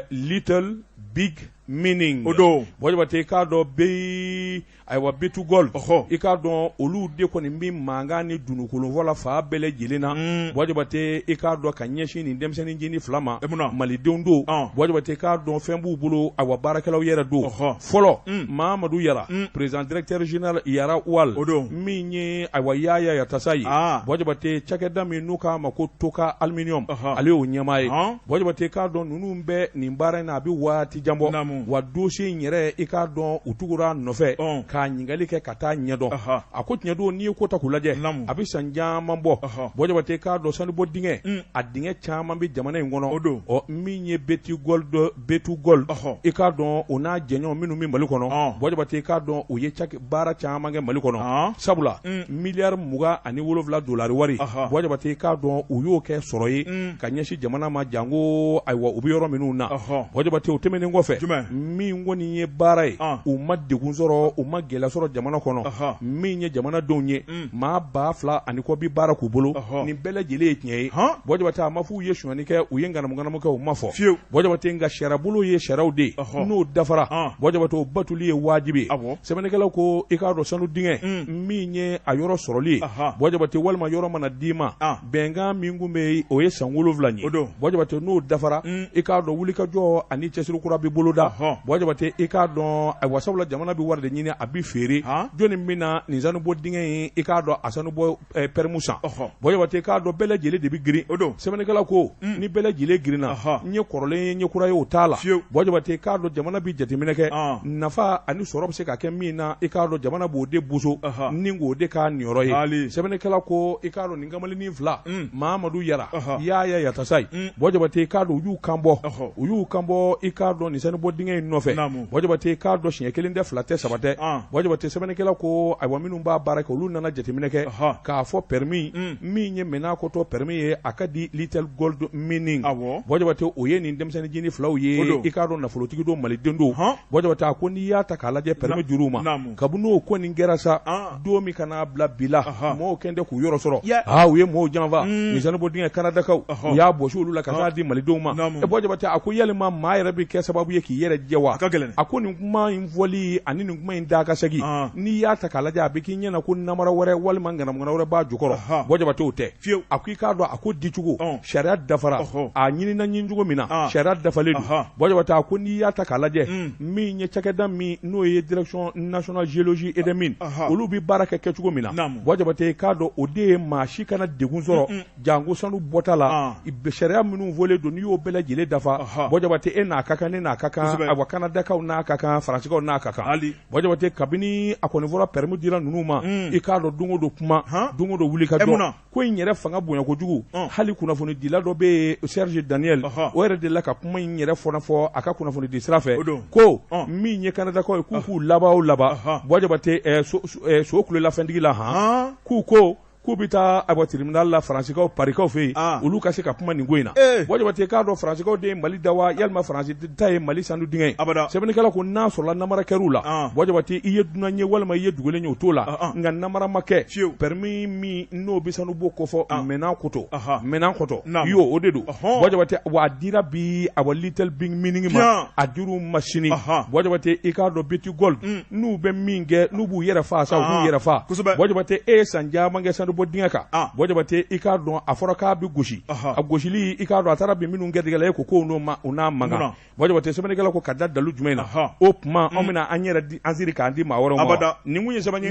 Little Big Mining o don Buwa Jabate k'a dɔn bɛ ayiwa B2Gold i k'a dɔn olu de kɔni bɛ mankan ni dununkolonfɔ la fan bɛɛ lajɛlen na Buwa Jabate i k'a dɔn ka ɲɛsin nin denmisɛnnin jinin fila ma malidenw don Buwa Jabate k'a dɔn fɛn b'u bolo ayiwa baarakɛlaw yɛrɛ don fɔlɔ Mamadu Yara président directeur général Yara Oil o don min ye ayiwa Yaya Yatasayi Buwa Jabate cakɛda min n'u k'a ma ko Toka Aluminium ale y'o ɲɛmaa ye Buwa Jabate k'a dɔn ninnu bɛ nin baara in na a bɛ waati jan bɔ wa dossier in yɛrɛ i k'a dɔn u tugura a nɔfɛ k'a ɲininkali kɛ ka taa ɲɛdɔn a ko tiɲɛ don n'i ye ko ta k'u lajɛ a bɛ san caman bɔ Buwa Jabate k'a dɔn sanubɔ dingɛ a dingɛ caman bɛ jamana in kɔnɔ o don ɔ min ye B2Gold B2Gold i k'a dɔn o n'a jɛɲɔgɔn minnu bɛ Mali kɔnɔ Buwa Jabate i k'a dɔn u ye baara caman kɛ Mali kɔnɔ sabula miliyari 27 dolari wari Buwa Jabate i k'a dɔn u y'o kɛ sɔrɔ ye ka ɲɛsin jamana ma janko ayiwa u bɛ yɔrɔ minnu na Buwa Jabate o tɛmɛnen kɔfɛ min kɔni ye baara ye u ma degun sɔrɔ u ma gɛlɛya sɔrɔ jamana kɔnɔ min ye jamanadenw ye maa 2000 ani kɔ bi baara k'u bolo nin bɛɛ lajɛlen ye tiɲɛ ye Buwa Jabate a ma f'u ye sonyani kɛ u ye ŋanamuŋanamu kɛ u ma fɔ fiyewu Buwa Jabate nka sariyabolo ye sariyaw de ye n'o dafara Buwa Jabate o batoli ye wajibi ye sɛbɛnnikɛlaw ko i k'a dɔn sanu dingɛ min ye a yɔrɔ sɔrɔli ye Buwa Jabate walima yɔrɔ mana d'i ma bɛnkan min kun bɛ yen o ye san 7 ye Buwa Jabate n'o dafara i k'a dɔn wulikajɔ ani cɛsiri kura bɛ boloda Buwa Jabate i k'a dɔn ayiwa sabula jamana bɛ wari de ɲini a bɛ feere jɔnni bɛna nin sanubɔ dingɛ in i k'a dɔn a sanubɔ permis san Buwa Jabate k'a dɔn bɛɛ lajɛlen de bɛ girin o don sɛbɛnnikɛla ko ni bɛɛ lajɛlen girinna n ye kɔrɔlen ye n ye kura ye o t'a la Buwa Jabate k'a dɔn jamana bɛ jateminɛ kɛ nafa ani sɔrɔ bɛ se ka kɛ min na i k'a dɔn jamana b'o de boso ni k'o de k'a niyɔrɔ ye sɛbɛnnikɛla ko i k'a dɔn nin kamalennin fila Mamadu Yara Yaya Yatasayi Buwa Jabate k'a dɔn u y'u kan bɔ u y'u kan bɔ i k'a dɔn nin sanubɔ dingɛ in nɔfɛ Buwa Jabate k'a dɔn siɲɛ kelen tɛ fila tɛ saba tɛ Buwa Jabate sɛbɛnnikɛla ko ayiwa minnu b'a baara kɛ olu nana jateminɛ kɛ k'a fɔ permis min ye Menakɔtɔ permis ye a ka di Little Gold Mining Buwa Jabate o ye nin denmisɛnnin jinin filaw ye i k'a dɔn nafolotigi don maliden don Buwa Jabate a ko n'i y'a ta k'a lajɛ permis dir'u ma kabini o ko nin kɛra sa don min ka n'a bila bi la mɔgɔw kɛn tɛ k'u yɔrɔ sɔrɔ aa u ye mɔgɔw janfa nin sanubɔ dingɛ Kanadakaw u y'a bɔsi olu la ka taa di malidenw ma Buwa Jabate a ko yalima maa yɛrɛ bɛ kɛ sababu ye k'i yɛrɛ yɛrɛ jɛ wa? A ka gɛlɛn. A ko nin kuma in fɔli ani nin kuma in da ka segin, n'i y'a ta k'a lajɛ, a bɛ k'i ɲɛna ko namara wɛrɛ walima ŋanamuŋanamu wɛrɛ b'a jukɔrɔ. Buwa Jabate, o tɛ. Fiyewu. A ko i k'a dɔn, a ko dicogo, sariya dafara, a ɲinina ɲinicogo min na, sariya dafalen don. Buwa Jabate, a ko n'i y'a ta k'a lajɛ, min ye cakɛda min n'o ye direction nationale géologie et des mines, olu bɛ baara kɛ kɛcogo min na, Buwa Jabate, i k'a dɔn o de ye maa si kana degun sɔrɔ janko sanu bɔta la. Sariya minnu fɔlen don, n'i y'o bɛɛ lajɛlen dafa, Buwa Jabate, e n'a ka kan, ne n'a ka kan, awa Kanadakaw n'a ka kan, Faransikaw n'a ka kan. Buwa Jabate, kabini a kɔni fɔra permis dira ninnu ma, i k'a dɔn don o don kuma, don o don wuli ka jɔ. Ko in yɛrɛ fanga bonya kojugu, hali kunnafonidila dɔ bɛ yen, Serge Daniel, o yɛrɛ delila ka kuma in yɛrɛ fana fɔ a ka kunnafonidi sira fɛ, ko min ye Kanadakaw ye, k'u k'u laban o laban, Buwa Jabate, so kulela fɛntigi la han, k'u ko k'u bɛ taa awa tribunal la Faransikaw Parikaw fɛ yen, olu ka se ka kuma nin ko in na. Buwa Jabate, k'a dɔn Faransikaw de ye Mali da wa, yalima Faransi ta ye Mali sanu dingɛ ye? Sɛbɛnnikɛla ko n'a sɔrɔla namara kɛr'u la, Buwa Jabate, i ye dunan ye walima i ye dugulen ye, o t'o la, nka namara ma kɛ. Permis min n'o bɛ sanu bɔ kofɔ mɛnna koto mɛnna kɔtɔ y'o o de don, Buwa Jabate. Wa a dira bi awa Little Big Mining ma, a dir'u ma sini. Buwa Jabate, i k'a dɔn B2Gold n'u bɛ min kɛ, n'u b'u yɛrɛ faa sa, u b'u yɛrɛ faa. Buwa Jabate, e ye san caman kɛ sanubɔ dingɛ kan, Buwa Jabate, i k'a dɔn a fɔra k'a bɛ gosi, a gosili, i k'a dɔn a taara bin minnu gɛrɛjɛgɛ la, e ko k'o n'o ma u n'a man kan. Buwa Jabate, sɛbɛnnikɛla ko ka da dalu jumɛn na? O tuma anw bɛna an yɛrɛ di an siri k'an di maa wɛrɛw ma. Nin kun ye sɛbɛn ye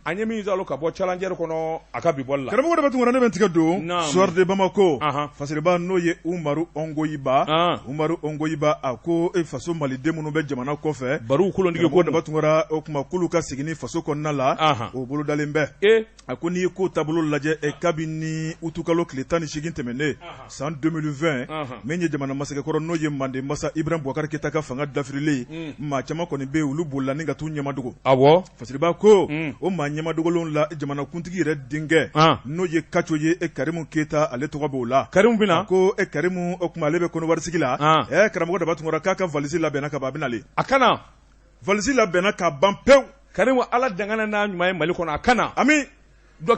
an ye min sɔrɔ ka bɔ Challenger kɔnɔ a ka bi bɔli la. Karamɔgɔ Daba Tunkara, ne bɛ n tigɛ don Soir de Bamako. Fasiriba n'o ye Umaru Ongoyiba, Umaru Ongoyiba, a ko e faso maliden minnu bɛ jamana kɔfɛ, baro kolontigi ko Daba Tunkara, o tuma k'olu ka segin ni faso kɔnɔna la, o bolodalen bɛ. A ko n'i ye ko taabolo lajɛ, kabini utukalo tile 18 tɛmɛnen san 2020, min ye jamana masakɛkɔrɔ n'o ye Manden masa Ibrahim Boubacar Keita ka fanga dafirilen, maa caman kɔni bɛ yen, olu bolila ni ka t'u ɲɛmadogo. Awɔ. Fasiriba ko o maa ɲɛmadogolenw la, jamanakuntigi yɛrɛ denkɛ n'o ye Kaco ye, e Karimu Keyita, ale tɔgɔ b'o la. Karimu bɛ na. Ko e Karimu, o tuma ale bɛ Kɔnɔwari sigi la. Karamɔgɔ Daba Tunkara, k'a ka valise labɛnna ka ban, a bɛ nalen. A ka na. Valise labɛnna ka ban pewu. Karimu, Ala dangana n'a ɲuman ye Mali kɔnɔ, a ka na. Ami. Dɔ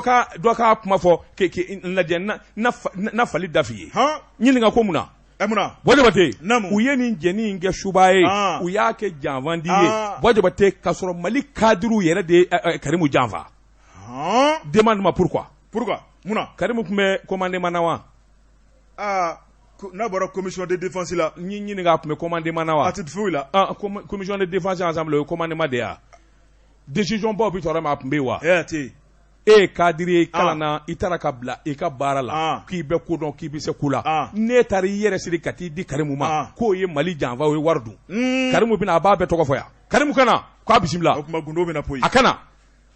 k'a kuma fɔ k'i lajɛ, na fali da f'i ye. Ɲininka ko mun na? Munna? Buwa Jabate, u ye nin jɛni in kɛ suba ye, u y'a kɛ janfandi ye, Buwa Jabate, k'a sɔrɔ Mali kadiriw yɛrɛ de ye Karimu janfa. Demande-moi pourquoi. Pourquoi? Munna? Karimu tun bɛ commandement na wa? Aa, n'a bɔra commission de défense la. N y'i ɲininka, a tun bɛ commandement na wa? A tɛ foyi la. Commission de défense ensemble, o ye commandement de ye wa? Décision baw bɛ tɔɔrɔ ma, a tun bɛ yen wa? A tɛ yen. E ye kadiri ye, kalan na, i taara ka bila i ka baara la, k'i bɛ ko dɔn, k'i bɛ se ko la. N'e taara i yɛrɛ siri ka t'i di Karimu ma, k'o ye Mali janfa, o ye wari dun. Karimu bɛna, a b'a bɛɛ tɔgɔ fɔ yan. Karimu ka na, k'a bisimila. O tuma gundo bɛna poyi. A ka na.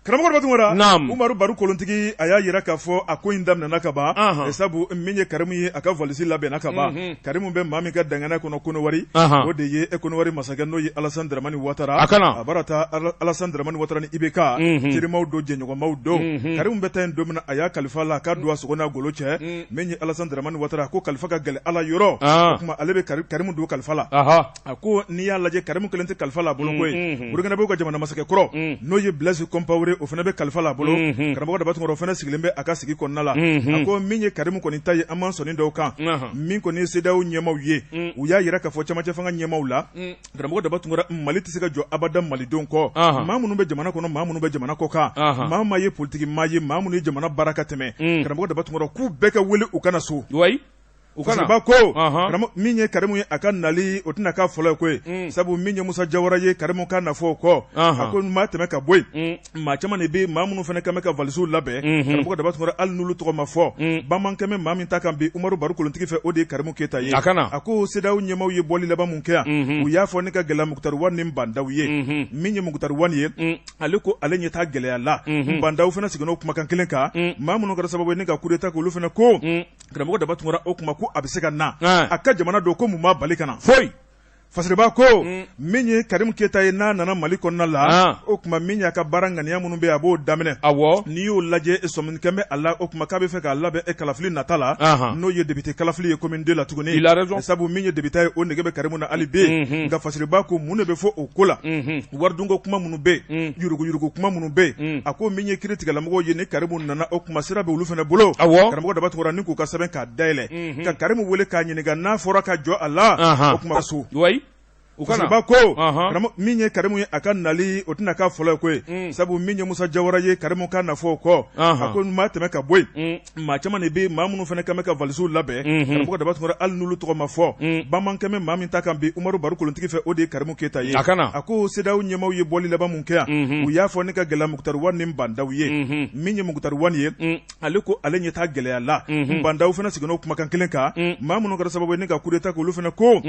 Karamɔgɔ Daba Tunkara, Umaru Baru Kolontigi, a y'a jira k'a fɔ a ko in daminɛna ka ban, sabu min ye Karimu ye, a ka valise labɛnna ka ban. Karimu bɛ maa min ka dangana kɔnɔ Kɔnɔwari, o de ye Kɔnɔwari masakɛ n'o ye Alassane Dramane Ouattara. A ka na. A bara taa Alassane Dramane Ouattara ni IBK terimaw don, jɛɲɔgɔnmaw don. Karimu bɛ taa yen don min na, a y'a kalifa la k'a don a sogo n'a golo cɛ. Min ye Alassane Dramane Ouattara, a ko kalifa ka gɛlɛn Ala yɔrɔ, o tuma ale bɛ Karimu don kalifa la. A ko n'i y'a lajɛ, Karimu kelen tɛ kalifa la a bolo koyi. Burukinabew ka jamana masakɛ kɔrɔ n'o ye Blaise Compaoré, o fana bɛ kalifa la a bolo. Karamɔgɔ Daba Tunkara, o fana sigilen bɛ a ka sigi kɔnɔna la. A ko min ye Karimu kɔni ta ye, an m'an sɔnin dɔw kan. Min kɔni ye CEDEAO ɲɛmaaw ye, u y'a jira k'a fɔ cɛmancɛ fanga ɲɛmaaw la, karamɔgɔ Daba Tunkara, Mali tɛ se ka jɔ abada malidenw kɔ. Maa minnu bɛ jamana kɔnɔ, maa minnu bɛ jamana kɔ kan, maa maa ye politiki maa ye, maa minnu ye jamana baara ka tɛmɛ, karamɔgɔ Daba Tunkara, k'u bɛɛ ka wele u ka na so. U ka na. Ko min ye Karimu ye, a ka nali o tɛna k'a fɔlɔ ye koyi. Sabu min ye Musa Jawara ye, Karimu ka na fɔ o kɔ, a ko maa tɛmɛ ka bɔ yen, maa caman de bɛ, maa minnu fana kɛmɛ ka valisiw labɛn. Karamɔgɔ Daba Tunkara, hali n'olu tɔgɔ ma fɔ, bamanan kɛmɛ maa min ta kan bi Umaru Baru Kolontigi fɛ, o de ye Karimu Keyita ye. A ka na. A ko CEDEAO ɲɛmaaw ye bɔli laban mun kɛ yan, u y'a fɔ ne ka gɛlɛya Moctar Ouane ni Bah N'Daw ye. Min ye Moctar Ouane ye, ale ko ale ɲɛ t'a gɛlɛya la. Bah N'Daw fana seginna o kumakan kelen kan. Maa minnu kɛra sababu ye ni ka coup d'État kɛ, olu fana ko karamɔgɔ Daba Tunkara, o tuma ko a bɛ se ka na a ka jamana don, ko mun b'a bali ka na? Foyi. Fasiriba ko min ye Karimu Keyita ye, n'a nana Mali kɔnɔna la, o tuma min y'a ka baara ŋaniya minnu bɛ, a b'o daminɛ. N'i y'o lajɛ, sɔmi kɛmɛ a la, o tuma k'a bɛ fɛ k'a labɛn e kalafili nata la, n'o ye député kalafili ye commune 2 la tuguni. Sabu min ye député ye, o nege bɛ Karimu na hali bi. Nka Fasiriba ko mun de bɛ fɔ o ko la? Waridunko kuma minnu bɛ yen, yuruguyurugu kuma minnu bɛ yen, a ko min ye kiiritigɛlamɔgɔw ye, ni Karimu nana, o kuma sira bɛ olu fana bolo. Karamɔgɔ Daba Tunkara, ni k'u ka sɛbɛn k'a dayɛlɛ ka Karimu wele k'a ɲininka n'a fɔra ka jɔ a la, o kuma so. Oui. Fasiriba ko min ye Karimu ye a ka nali o tɛna k'a fɔlɔ ye koyi mm. sabu min ye Musa Jawara ye Karimu ka na fɔ o kɔ a ko maa tɛmɛ ka bɔ yen mm. maa caman de bɛ maa minnu fana kɛmɛ ka valisiw labɛn mm-hmm. karamɔgɔ Daba Tunkara hali n'olu tɔgɔ ma fɔ mm. bamanan kɛmɛ maa min ta kan bi Umaru Baro Kolontigi fɛ o de ye Karimu Keyita ye a ko CEDEAO ɲɛmaaw ye bɔli laban mun kɛ yan mm-hmm. u y'a fɔ ni ka gɛlɛya Mukutari Wani ni Ba Ndaw ye mm-hmm. min ye Mukutari Wani ye ale ko ale ɲɛ t'a gɛlɛya la Ba Ndaw fana seginna o kumakan kelen kan maa minnu kɛra sababu ye ni ka coup d'État kɛ olu fana ko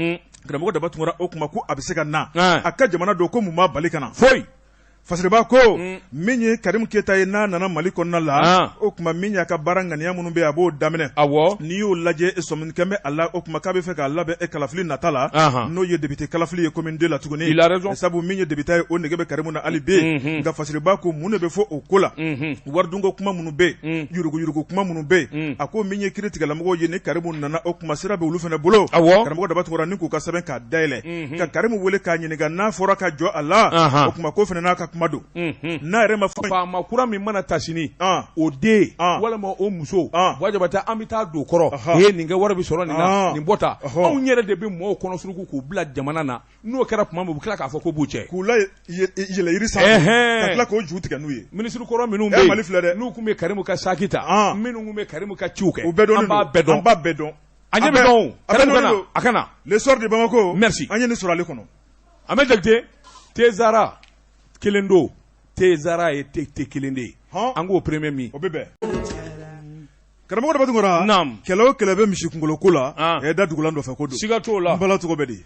karamɔgɔ Daba Tunkara o kuma ko a bɛ se ka na a ka jamana don ko mun b'a bali ka na foyi Fasiriba ko min ye Karimu Keyita ye n'a nana Mali kɔnɔna la o tuma min y'a ka baara ŋaniya minnu bɛ a b'o daminɛ n'i y'o lajɛ sɔmi kɛmɛ a la o tuma k'a bɛ fɛ k'a labɛn e kalafili nata la n'o ye député kalafili ye commune deux la tuguni sabu min ye député ye o nege bɛ Karimu na hali bi nka Fasiriba ko mun de bɛ fɔ o ko la waridunko kuma minnu bɛ yen yuruguyurugu kuma minnu bɛ yen a ko min ye kiiritigɛlamɔgɔw ye ni Karimu nana o kuma sira bɛ olu fana bolo karamɔgɔ Daba Tunkara ni k'u ka sɛbɛn k'a dayɛlɛ ka Karimu wele k'a ɲininka n'a fɔra ka jɔ a la o kuma ko fana n'a ka kuma don n'a yɛrɛ ma fɔ faama kura min mana ta sini o den walima o muso Buwa Jabate an bɛ taa don kɔrɔ e nin kɛ wari bɛ sɔrɔ nin na nin bɔ tan anw yɛrɛ de bɛ mɔgɔw kɔnɔ suruku k'u bila jamana na n'o kɛra tuma min u bɛ tila k'a fɔ ko b'u cɛ k'u la yɛlɛ yiri sanfɛ ka tila k'o ju tigɛ n'u ye minisiri kɔrɔ minnu bɛ yen Mali filɛ dɛ n'u tun bɛ Karimu ka saki ta minnu tun bɛ Karimu ka ciw kɛ u bɛɛ dɔnnen don an b'a bɛɛ dɔn an b'a bɛɛ dɔn a ɲɛ bɛ dɔn o Karimu ka na a ka na Le Soir de Bamako merci an ye nin sɔrɔ ale kɔnɔ Ahmed Jakite Tezara kelen don Tezara ye te kelen de ye an k'o premier min o bɛ bɛn karamɔgɔ Daba Tunkara naamu kɛlɛ o kɛlɛ bɛ misi kunkolo ko la ɛ da dugulan nɔfɛ ko don siga t'o la n bala tɔgɔ bɛ di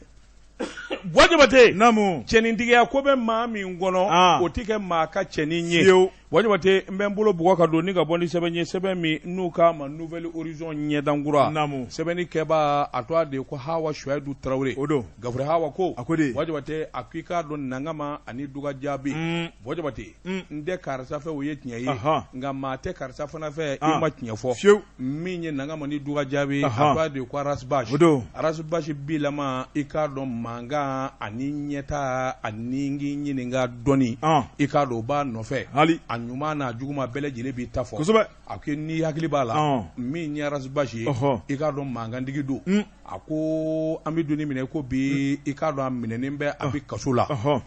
Buwa Jabate naamu cɛnintigiya ko bɛ maa min kɔnɔ o tɛ kɛ maa ka cɛnin ye fiyewu Buwa Jabate n bɛ n bolo bugɔ ka don ni ka bɔ ni sɛbɛn ye sɛbɛn min n'u k'a ma Nouvel Horizon ɲɛdankura naamu sɛbɛnni kɛbaa a tɔgɔ de ye ko Hawa Suwayidu Tarawele o don Gafure Hawa ko a ko de Buwa Jabate a ko i k'a dɔn Nangama ani Duga Jaabi Buwa Jabate n tɛ karisa fɛ o ye tiɲɛ ye nka maa tɛ karisa fana fɛ i ma tiɲɛ fɔ fiyewu min ye Nangama ni Duga Jaabi a tɔgɔ de ko Ras Bath o don Ras Bath bilama i k'a dɔn mankan ani ɲɛta ani k'i ɲininka dɔnni i k'a dɔn o b'a nɔfɛ hali a ɲuman n'a juguman bɛɛ lajɛlen b'i ta fɔ kosɛbɛ a ko n'i hakili b'a la min ye Ras Bath ye i k'a dɔn mankantigi don a ko an bɛ don min ko bi i k'a dɔn a minɛnen bɛ a bɛ kaso la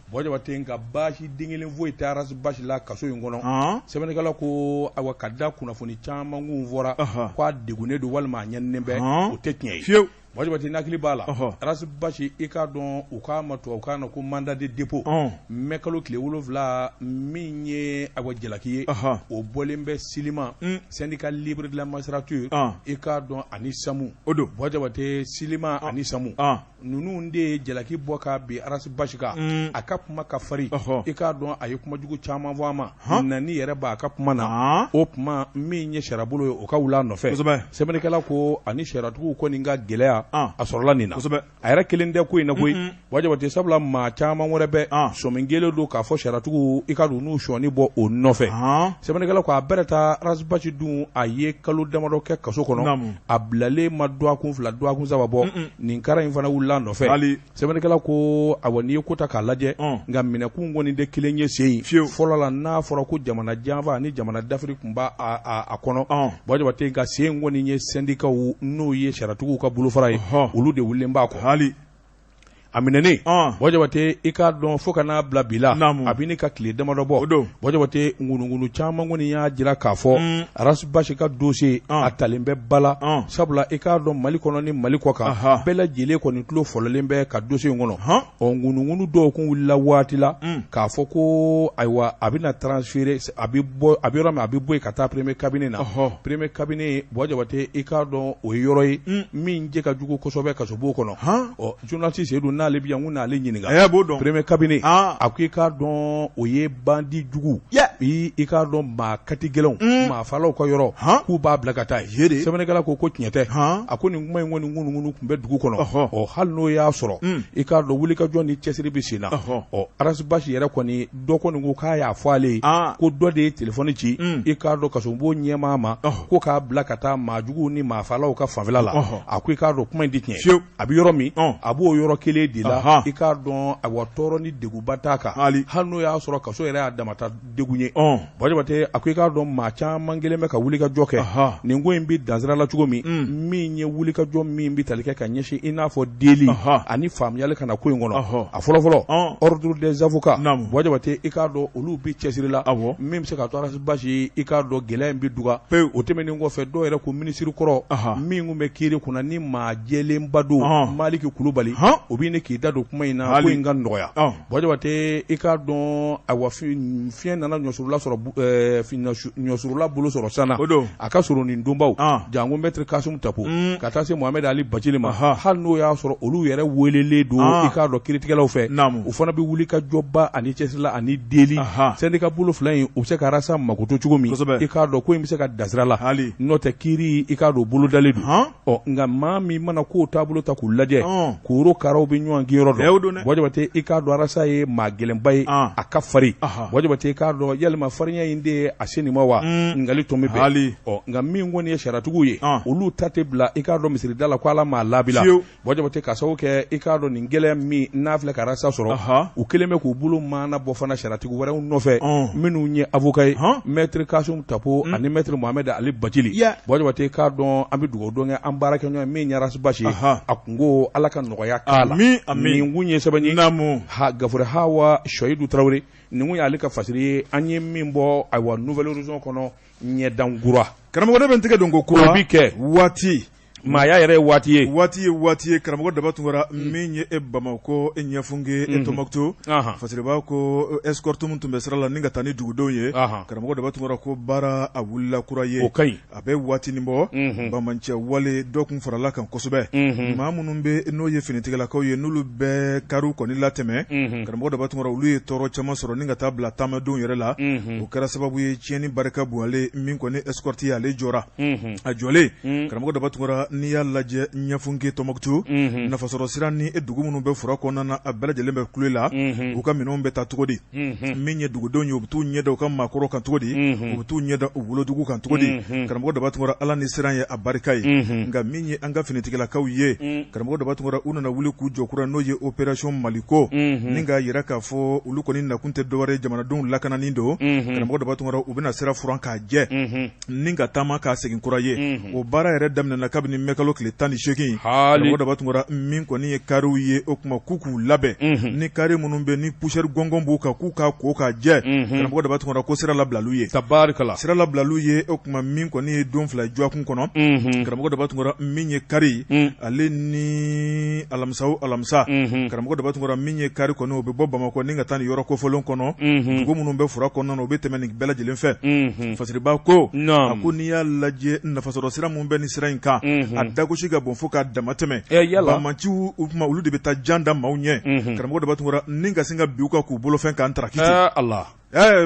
Buwa Jabate nka baasi den kelen foyi tɛ Ras Bath la kaso in kɔnɔ sɛbɛnnikɛla ko ayiwa ka da kunnafoni caman kun fɔra ko a degunnen don walima a ɲaninen bɛ o tɛ tiɲɛ ye fiyewu Buwa Jabate n'hakili b'a la Ras Bath i k'a dɔn u k'a ma tubabukan na ko mandat de dépôt mɛ kalo tile 7 min ye ayiwa jalaki ye o bɔlen bɛ Silima syndicat libre de la magistrature i k'a dɔn ani SAMU o don Buwa Jabate Silima ani SAMU ninnu de ye jalaki bɔ ka bin Ras Bath kan a ka kuma ka farin i k'a dɔn a ye kumajugu caman fɔ a ma nani yɛrɛ b'a ka kuma na o tuma min ye sariyabolo ye o ka wuli a nɔfɛ sɛbɛnnikɛla ko ani sariyatigiw kɔni ka gɛlɛya a sɔrɔla nin na a yɛrɛ kelen tɛ ko in na koyi Buwa Jabate sabula maa caman wɛrɛ bɛ sɔmi kɛlen don k'a fɔ sariyatigiw i k'a dɔn n'u sɔɔni bɔ o nɔfɛ sɛbɛnnikɛla ko a bɛrɛ taa Ras Bath dun a ye kalo damadɔ kɛ kaso kɔnɔ a bilalen ma dɔgɔkun 2 dɔgɔkun 3 bɔ nin kara in fana wulila a nɔfɛ sɛbɛnnikɛla ko awa n'i ye ko ta k'a lajɛ nka minɛkun kɔni tɛ kelen ye sen in fiyewu fɔlɔ la n'a fɔra ko jamana janfa ani jamana dafiri tun b'a a kɔnɔ Buwa Jabate nka sen in kɔni ye sɛndikaw n'o ye sariyatigiw ka bolofara ye olu de wulilen b'a kɔ hali a minɛnen Buwa Jabate i k'a dɔn fo ka n'a bila bi la a bɛ ka tile damadɔ bɔ Buwa Jabate ŋunuŋunu caman kɔni y'a jira k'a fɔ Ras Bath ka dossier a talen bɛ ba la sabula i k'a dɔn Mali kɔnɔ ni Mali kɔ kan bɛɛ lajɛlen kɔni tulo fɔlɔlen bɛ ka dossier in kɔnɔ ɔ ŋunuŋunu dɔw kun wulila waati la k'a fɔ ko ayiwa a bɛna transférer a bɛ bɔ a bɛ yɔrɔ min a bɛ bɔ yen ka taa premier cabinet na premier cabinet Buwa Jabate i k'a dɔn o ye yɔrɔ ye min jɛ ka jugu kosɛbɛ kasobon kɔnɔ ɔ journaliste Seyidu n'ale bɛ yan n n'ale ɲininka a b'o dɔn premier cabinet a ko i k'a dɔn o ye bandi jugu i k'a dɔn maa kati gɛlɛnw maa falaw ka yɔrɔ k'u b'a bila ka taa yen sɛbɛnnikɛla ko ko tiɲɛ tɛ a ko nin kuma in kɔni ŋunuŋunu tun bɛ dugu kɔnɔ ɔ hali n'o y'a sɔrɔ i k'a dɔn wulikajɔ ni cɛsiri bɛ sen na ɔ Ras Bath yɛrɛ kɔni dɔ kɔni ko k'a y'a fɔ ale ye ko dɔ de ye telefɔni ci i k'a dɔn kasobon ɲɛmaa ma ko k'a bila ka taa maa juguw ni maa falaw ka fanfɛla la a ko i k'a dɔn kuma in tɛ tiɲɛ ye a bɛ yɔrɔ min a b'o yɔrɔ kelen de la i k'a dɔn awa tɔɔrɔ ni degunba t'a kan hali n'o y'a sɔrɔ kaso yɛrɛ y'a damata degun ye Buwa Jabate a ko i k'a dɔn maa caman kɛlen bɛ ka wulikajɔ kɛ nin ko in bɛ dansira la cogo min min ye wulikajɔ min bɛ tali kɛ ka ɲɛsin i n'a fɔ deli ani faamuyali ka na ko in kɔnɔ a fɔlɔfɔlɔ ordre des avocats Buwa Jabate i k'a dɔn olu bɛ cɛsiri la min bɛ se ka to Ras Bath i k'a dɔn gɛlɛya in bɛ duga o tɛmɛnen kɔfɛ dɔw yɛrɛ ko minisiri kɔrɔ min tun bɛ kiiri kunna ni maa jɛlenba don Maliki Kulubali o bɛ ɲini k'i da don kuma in na ko in ka nɔgɔya Buwa Jabate i k'a dɔn ayiwa fiɲɛ nana ɲɔsurula sɔrɔ ɲɔsurula bolo sɔrɔ san na a ka surun nin donbaw janko maître Kasum Tapo ka taa se Mohamed Ali Bacili ma hali n'o y'a sɔrɔ olu yɛrɛ welelen don i k'a dɔn kiiritigɛlaw fɛ u fana bɛ wuli ka jɔba ani cɛsiri la ani deli syndicat bolo fila in u bɛ se ka Arasa makoto cogo min i k'a dɔn ko in bɛ se ka dansira la n'o tɛ kiiri i k'a dɔn bolodalen don Ɔ nka maa min mana kow taabolo ta k'u lajɛ korokaraw bɛ ɲɔgɔn kin yɔrɔ dɔn Buwa Jabate i k'a dɔn Arasa ye maa gɛlɛnba ye a ka farin Buwa Jabate i k'a dɔn yalima farinya in de ye a se nin ma wa ngali tɔmi bɛɛ ɔ nka min kɔni ye sariyatigiw ye olu ta tɛ bila i k'a dɔn misirida la ko Ala m'a labila Buwa Jabate ka sababu kɛ i k'a dɔn nin gɛlɛya min n'a filɛ ka Arasa sɔrɔ u kɛlen bɛ k'u bolo maana bɔ fana sariyatigi wɛrɛw nɔfɛ minnu ye avocat ye maître Kasum Tapo ani maître Mohamed Ali Bacili Buwa Jabate i k'a dɔn an bɛ dugawu don kɛ an baarakɛɲɔgɔn min ye Ras Bath ye a kunko Ala ka nɔgɔya k'a la nin kun ye sɛbɛn ye Gafure Hawa Sɔyidu Tarawele nin kun y'ale ka fasiri ye an ye min bɔ ayiwa Nouvel Horizon kɔnɔ ɲɛdankura karamɔgɔ ne bɛ n tɛgɛ don ko kura o bi kɛ waati maaya yɛrɛ ye waati ye waati ye waati ye karamɔgɔ Daba Tunkara min ye e Bamakɔ e Ɲɛfunke e Tɔnbukutu Fasiriba ko escorte min tun bɛ sira la ni ka taa ni dugudenw ye karamɔgɔ Daba Tunkara ko baara a wulila kura ye o ka ɲi a bɛ waati nin bɔ banbaanciya wale dɔ kun farala kan kosɛbɛ maa minnu bɛ n'o ye finitigilakaw ye n'olu bɛ kariw kɔni latɛmɛ karamɔgɔ Daba Tunkara olu ye tɔɔrɔ caman sɔrɔ ni ka taa bila taamadenw yɛrɛ la o kɛra sababu ye tiɲɛni barika bonyalen min kɔni escorte ye ale jɔra a jɔlen karamɔgɔ Daba Tunkara n'i y'a lajɛ Ɲɛfunke Tɔnbukutu nafasɔrɔ sira ni dugu minnu bɛ fura kɔnɔna na a bɛɛ lajɛlen bɛ kule la u ka minɛnw bɛ taa cogo di min ye dugudenw ye u bɛ t'u ɲɛ da u ka maakɔrɔ kan cogo di u bɛ t'u ɲɛ da u wolodugu kan cogo di karamɔgɔ Daba Tunkara Ala ni siran ye a barika ye nka min ye an ka finitigilakaw ye karamɔgɔ Daba Tunkara u nana wuli k'u jɔ kura n'o ye opération Maliko ni k'a jira k'a fɔ olu kɔni nakun tɛ dɔwɛrɛ ye jamanadenw lakanani don karamɔgɔ Daba Tunkara u bɛna sira furan k'a jɛ ni ka taama k'a segin kura ye o baara yɛrɛ daminɛna kabini mɛkalo tile 18 karamɔgɔ Daba Tunkara min kɔni ye kariw ye o tuma k'u k'u labɛn ni kari minnu bɛ ni poussière gɔngɔn b'u kan k'u k'a ko k'a jɛ karamɔgɔ Daba Tunkara ko sira labilaliw ye tabarikala sira labilaliw ye o tuma min kɔni ye don 2 dɔgɔkun kɔnɔ karamɔgɔ Daba Tunkara min ye kari ale ni alamisa o alamisa karamɔgɔ Daba Tunkara min ye kari kɔni o bɛ bɔ Bamakɔ ni ka taa nin yɔrɔ kofɔlen kɔnɔ dugu minnu bɛ fura kɔnɔna na u bɛ tɛmɛ nin bɛɛ lajɛlen fɛ Fasiriba ko a ko n'i y'a lajɛ nafasɔrɔ sira min bɛ nin sira in kan a dagosi ka bon fo k'a damatɛmɛ banbaanciw o tuma olu de bɛ taa jan da maaw ɲɛ karamɔgɔ Daba Tunkara ni ka sin ka bin u kan k'u bolofɛn k'an taraki ala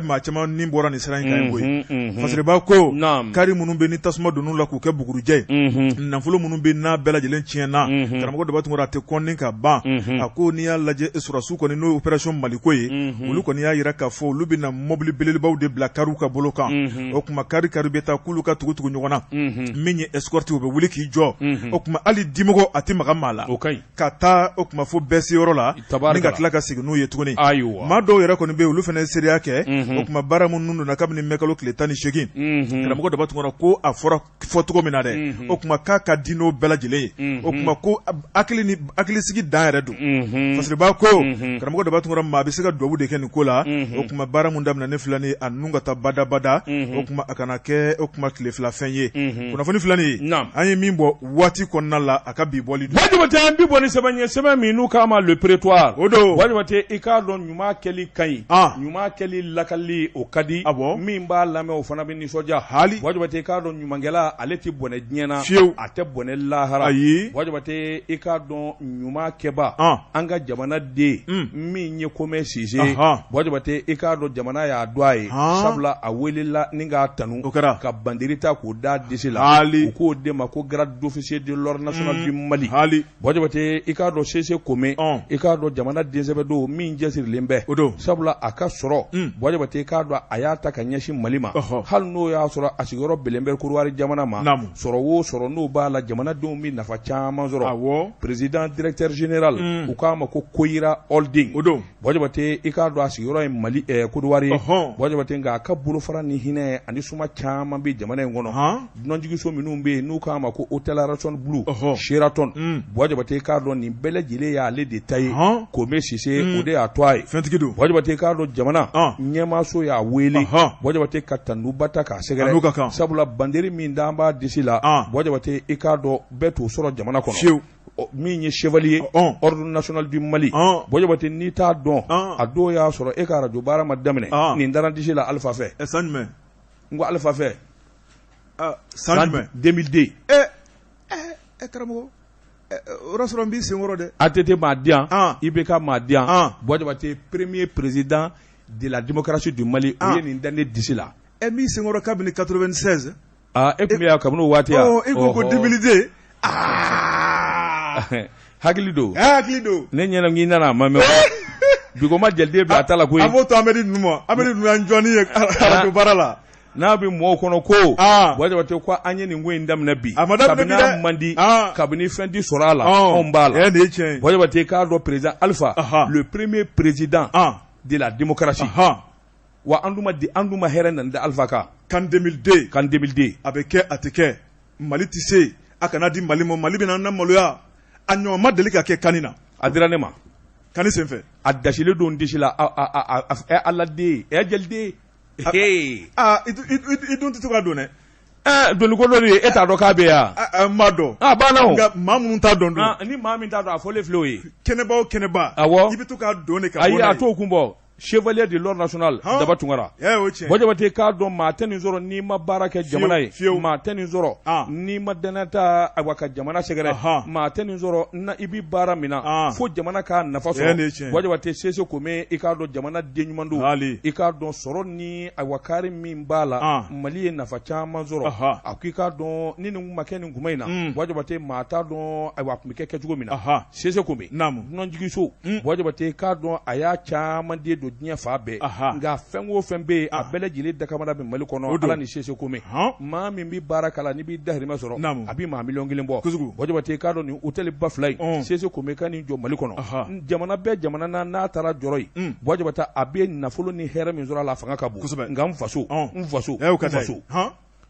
maa caman ni bɔra nin sira in kan koyi Fasiriba ko kari minnu bɛ ni tasuma donn'u la k'u kɛ bugurijɛ ye nafolo minnu bɛ n'a bɛɛ lajɛlen tiɲɛna karamɔgɔ Daba Tunkara a tɛ kɔn ka ban a ko n'i y'a lajɛ sɔrɔdasiw kɔni n'o ye opération Maliko ye olu kɔni y'a jira k'a fɔ olu bɛna mɔbili belebelebaw de bila kariw ka bolo kan o tuma kari kari bɛ taa k'olu ka tugu tugu ɲɔgɔn na min ye escorte u bɛ wuli k'i jɔ o tuma hali dimɔgɔ a tɛ maga maa la ka taa o tuma fo bɛɛ se yɔrɔ la ni ka tila ka segin n'u ye tuguni maa dɔw yɛrɛ kɔni bɛ olu fana ye seereya kɛ o tuma baara minnu donna kabini mɛkalo tile 18 karamɔgɔ Daba Tunkara ko a fɔra fɔ cogo min na dɛ o tuma k'a ka di n'o bɛɛ lajɛlen ye o tuma ko hakili ni hakilisigi dan yɛrɛ don Fasiriba ko karamɔgɔ Daba Tunkara maa bɛ se ka dugawu de kɛ nin ko la o tuma baara min daminɛnen filɛ nin ye a ninnu ka taa badabada o tuma a kana kɛ o tuma tile fila fɛn ye kunnafoni filɛ nin ye an ye min bɔ waati kɔnɔna la a ka bi bɔli don. Jabate an bi bɔ ni sɛbɛn ye sɛbɛn min n'u k'a ma Le Prétoire o don Jabate i k'a dɔn ɲuman kɛli ka ɲi ɲuman kɛli lakali o ka di min b'a lamɛn o fana bɛ nisɔndiya hali Jabate i k'a dɔn ɲumankɛla ale tɛ bɔnɛ diɲɛ na fiyewu a tɛ bɔnɛ lahara ayi Jabate i k'a dɔn ɲuman kɛba an ka jamana den min ye Komɛ Sise Jabate i k'a dɔn jamana y'a dɔn a ye sabula a welela ni k'a tanu o kɛra ka banderi ta k'o da disi la hali u k'o de ma ko grade d'officier de l'ordre national du Mali hali Jabate i k'a dɔn Sise Komɛ i k'a dɔn jamana densɛbɛ don min cɛsirilen bɛ o don sabula a ka sɔrɔ. Buwa Jabate k'a dɔn a y'a ta ka ɲɛsin Mali ma, hali n'o y'a sɔrɔ a sigiyɔrɔ bɛnnen bɛ Kodiwari jamana ma, sɔrɔ o sɔrɔ n'o b'a la jamanadenw bɛ nafa caman sɔrɔ, président directeur général u k'a ma ko Koyira Holding, o don, Buwa Jabate i k'a dɔn a sigiyɔrɔ ye Mali Kodiwari ye, Buwa Jabate nka a ka bolofara ni hinɛ ani suma caman bɛ jamana in kɔnɔ, dunanjiginso minnu bɛ yen n'u k'a ma ko hôtel Radisson Blu, Sheraton, Buwa Jabate i k'a dɔn nin bɛɛ lajɛlen y'ale de ta ye, Kome Sise o de y'a tɔgɔ ye, fɛntigi don, Buwa Jabate i k'a dɔn jamana ɲɛmaaso y'a wele, Buwa Jabate ka tanuba ta k'a sɛgɛrɛ, sabula banderi min d'an b'a disi la, Buwa Jabate i k'a dɔn bɛɛ t'o sɔrɔ jamana kɔnɔ, fiyewu min ye chevalier ordre national du Mali Buwa Jabate n'i t'a dɔn a don y'a sɔrɔ e ka arajo baara ma daminɛ nin dara disi la Alifa fɛ san jumɛn n ko Alifa fɛ san jumɛn 2002 ɛ karamɔgɔ o y'a sɔrɔ n b'i senkɔrɔ dɛ ATT m'a di yan IBK m'a di yan Buwa Jabate premier président de la démocratie du Mali o ye nin da ne disi la ɛ n b'i senkɔrɔ kabini 96 aa e tun bɛ yan kabini o waati yan e ko ko 2002 aa hakili don hakili don ne ɲɛna k'i nana a ma mɛn bi ko ma jɛliden bila a ta la koyi a b'o to Amedi ninnu ma Amedi ninnu y'an jɔnni ye arajo baara la n'a bɛ mɔgɔw kɔnɔ ko Buwa Jabate ko an ye nin ko in daminɛ bi a ma daminɛ bi dɛ kabini a man di kabini fɛn tɛ sɔrɔ a la anw b'a la nin ye tiɲɛ ye Buwa Jabate k'a dɔn président Alpha le premier président de la démocratie wa an dun ma di an dun ma hɛrɛ nana da Alpha kan CAN 2002 CAN 2002 a bɛ kɛ a tɛ kɛ Mali tɛ se a kana di Mali ma Mali bɛna an maloya a ɲɔgɔn ma deli ka kɛ CAN na a dira ne ma CAN senfɛ a dasilen don disi la Ala den ɛ jeliden aa i dun tɛ to ka don dɛ doni ko dɔ de ye e t'a dɔn k'a bɛ yan n b'a dɔn a banna o nka maa minnu t'a dɔn dun ni maa min t'a dɔn a fɔlen filɛ o ye kɛnɛba o kɛnɛba awɔ i bɛ to k'a don de ka bɔ ayi a t'o kun bɔ Chevalier de l'ordre national Daba Tunkara Buwa Jabate k'a dɔn maa tɛ nin sɔrɔ n'i ma baara kɛ jamana ye maa tɛ nin sɔrɔ n'i ma dannaya ta ayiwa ka jamana sɛgɛrɛ maa tɛ nin sɔrɔ na i bɛ baara min na fo jamana k'a nafa sɔrɔ Buwa Jabate Sese Kome i k'a dɔn jamana den ɲuman don i k'a dɔn sɔrɔ ni ayiwa kaari min b'a la Mali ye nafa caman sɔrɔ a ko i k'a dɔn ni nin ma kɛ nin kuma in na Buwa Jabate maa t'a dɔn ayiwa a tun bɛ kɛ kɛcogo min na Sese Kome dunanjiginso Buwa Jabate k'a dɔn a y'a caman den don diɲɛ fan bɛɛ nka fɛn o fɛn bɛ yen a bɛɛ lajɛlen dakamada bɛ Mali kɔnɔ Ala ni Sese Kome maa min bɛ baara k'a la n'i b'i dahirimɛ sɔrɔ a bɛ maa miliyɔn kelen bɔ Buwa Jabate k'a dɔn nin hôtel ba fila in Sese Kome ka nin jɔ Mali kɔnɔ jamana bɛɛ jamana na n'a taara jɔrɔ yen Buwa Jabate a bɛ nafolo ni hɛrɛ min sɔrɔ a la a fanga ka bon nka n faso n faso n faso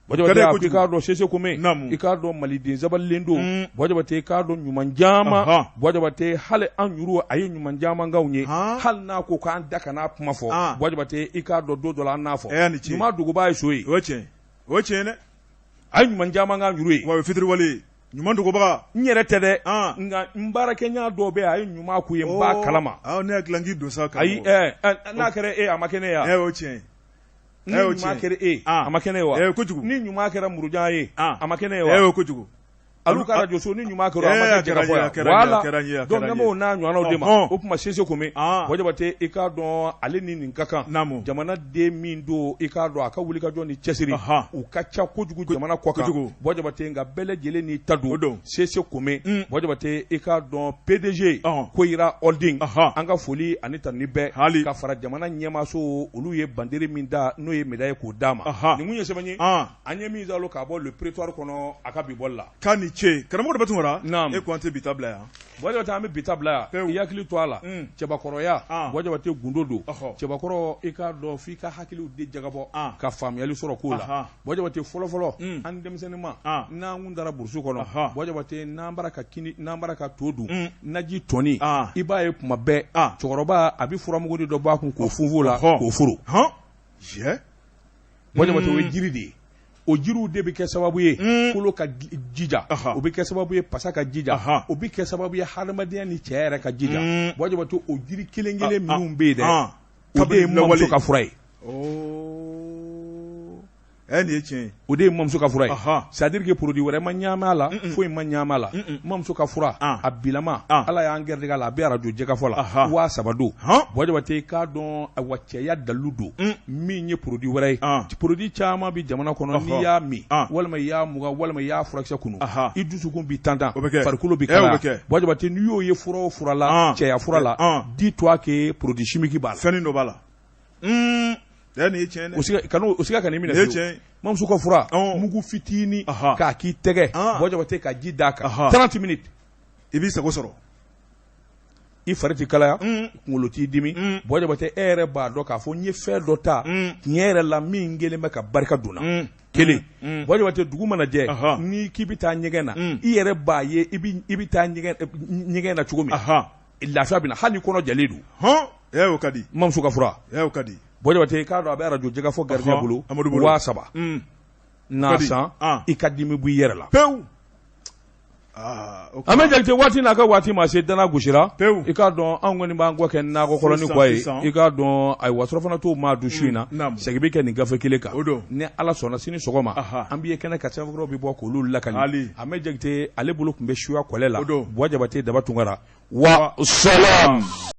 Buwa Jabate i k'a dɔn Sese Kome i k'a dɔn maliden sabalilen don Buwa Jabate i k'a dɔn ɲuman caman Buwa Jabate hali an yɛrɛw a ye ɲuman caman k'anw ye hali n'a ko k'an da kana kuma fɔ Buwa Jabate i k'a dɔn don dɔ la an n'a fɔ ɲuman dogobaa ye so ye o tiɲɛ o tiɲɛ dɛ a ye ɲuman caman k'an yɛrɛw ye wa o ye fitiriwale ye ɲuman dogobaga n yɛrɛ tɛ dɛ nka n baarakɛɲɔgɔn dɔw bɛ yen a ye ɲuman k'u ye n b'a kalama ne hakili la k'i don sa ayi n'a kɛra e a ma kɛ ne ye o tiɲɛ ni ɲuman kɛra e a ma kɛ ne ye wa kojugu ni ɲuman kɛra murujan ye a ma kɛ ne ye wa kojugu alu ka arajo so ni ɲuman kɛra a ma kɛ jɛkafɔ ye voilà donc ne b'o n'a ɲɔgɔnnaw de ma o tuma Sese Kome Buwa Jabate i k'a dɔn ale ni nin ka kan jamana den min don i k'a dɔn a ka wulikajɔ ni cɛsiri u ka ca kojugu jamana kɔ kan Buwa Jabate nka bɛɛ lajɛlen n'i ta don Sese Kome Buwa Jabate i k'a dɔn PDG Koyira Holding an ka foli ani tanuni bɛɛ hali ka fara jamana ɲɛmaaso olu ye banderi min da n'o ye médaille k'o d'a ma nin kun ye sɛbɛn ye an ye min zalo k'a bɔ Le Prétoire kɔnɔ a ka bi bɔli la k'a ni ce karamɔgɔ Daba Tunkara e ko an tɛ bi ta bila yan Buwa Jabate an bɛ bi ta bila yan i hakili to a la cɛbakɔrɔya Buwa Jabate gundo don cɛbakɔrɔ i k'a dɔn f'i ka hakiliw de jagabɔ ka faamuyali sɔrɔ ko la Buwa Jabate fɔlɔfɔlɔ an denmisɛnninma n'an kun taara burusu kɔnɔ Buwa Jabate n'an bara ka kini n'an bara ka to dun naji tɔnin i b'a ye kuma bɛɛ cɛkɔrɔba a bɛ furamugu dɔ b'a kun k'o funfun o la k'o foro Buwa Jabate o ye jiri de ye o jiriw de bɛ kɛ sababu ye kolo ka jija o bɛ kɛ sababu ye pasa ka jija o bɛ kɛ sababu ye hadamadenya ni cɛ yɛrɛ ka jija Buwa Jabate o jiri kelen kelen minnu bɛ yen dɛ o de ye mamuso ka fura ye Ɛ nin ye tiɲɛ ye o de ye mamuso ka fura ye c'est à dire que produit wɛrɛ ma ɲaami a la foyi ma ɲaami a la mamuso ka fura a bilama Ala y'an gɛrɛjɛgɛ a la a bɛ arajo jɛkafɔ la 3000 don Buwa Jabate i k'a dɔn ayiwa cɛya dalilu don min ye produit wɛrɛ ye produit caman bɛ jamana kɔnɔ n'i y'a min walima i y'a mugan walima i y'a furakisɛ kunu i dusukun bɛ tantan farikolo bɛ kalaya Buwa Jabate n'i y'o ye fura o fura la cɛya fura la dis-toi que produit chimique b'a la fɛn dɔ b'a la. Nin ye tiɲɛ ye o siga kan'i minɛ fiyewu. Mamuso ka fura mugu fitinin k'a k'i tɛgɛ Buwa Jabate ka ji d'a kan 30 minutes i b'i sago sɔrɔ. I fari tɛ kalaya, kunkolo t'i dimi, Buwa Jabate e yɛrɛ b'a dɔn k'a fɔ n ye fɛn dɔ ta tiɲɛ yɛrɛ la min kɛlen bɛ ka barika don n na. Kelen Buwa Jabate dugu mana jɛ n'i k'i bɛ taa ɲɛgɛn na i yɛrɛ b'a ye i bɛ taa ɲɛgɛn na cogo min lafiya bɛ na hali n'i kɔnɔ jalen don. Hɔn o ka di. Mamuso ka fura. O ka di. Buwa Jabate i k'a dɔn a bɛ arajo Jɛgɛfɔ gardien bolo Amadu bolo 3000 n'a san i ka dimi bɔ i yɛrɛ la. Pewu. An bɛ Jakite waati n'a ka waati ma se dana gosira pewu i k'a dɔn anw kɔni b'an kɔ kɛ nakɔ kɔrɔnin kɔ ye i k'a dɔn ayiwa surɔfana t'o maa dun su in na segin bɛ kɛ nin gafe kelen kan ni Ala sɔnna sini sɔgɔma an bɛ ye kɛnɛ kan sɛbɛnfuraw bɛ bɔ k'olu lakali an bɛ Jakite ale bolo tun bɛ suya kɔlɛ la Buwa Jabate Daba Tunkara wa salam.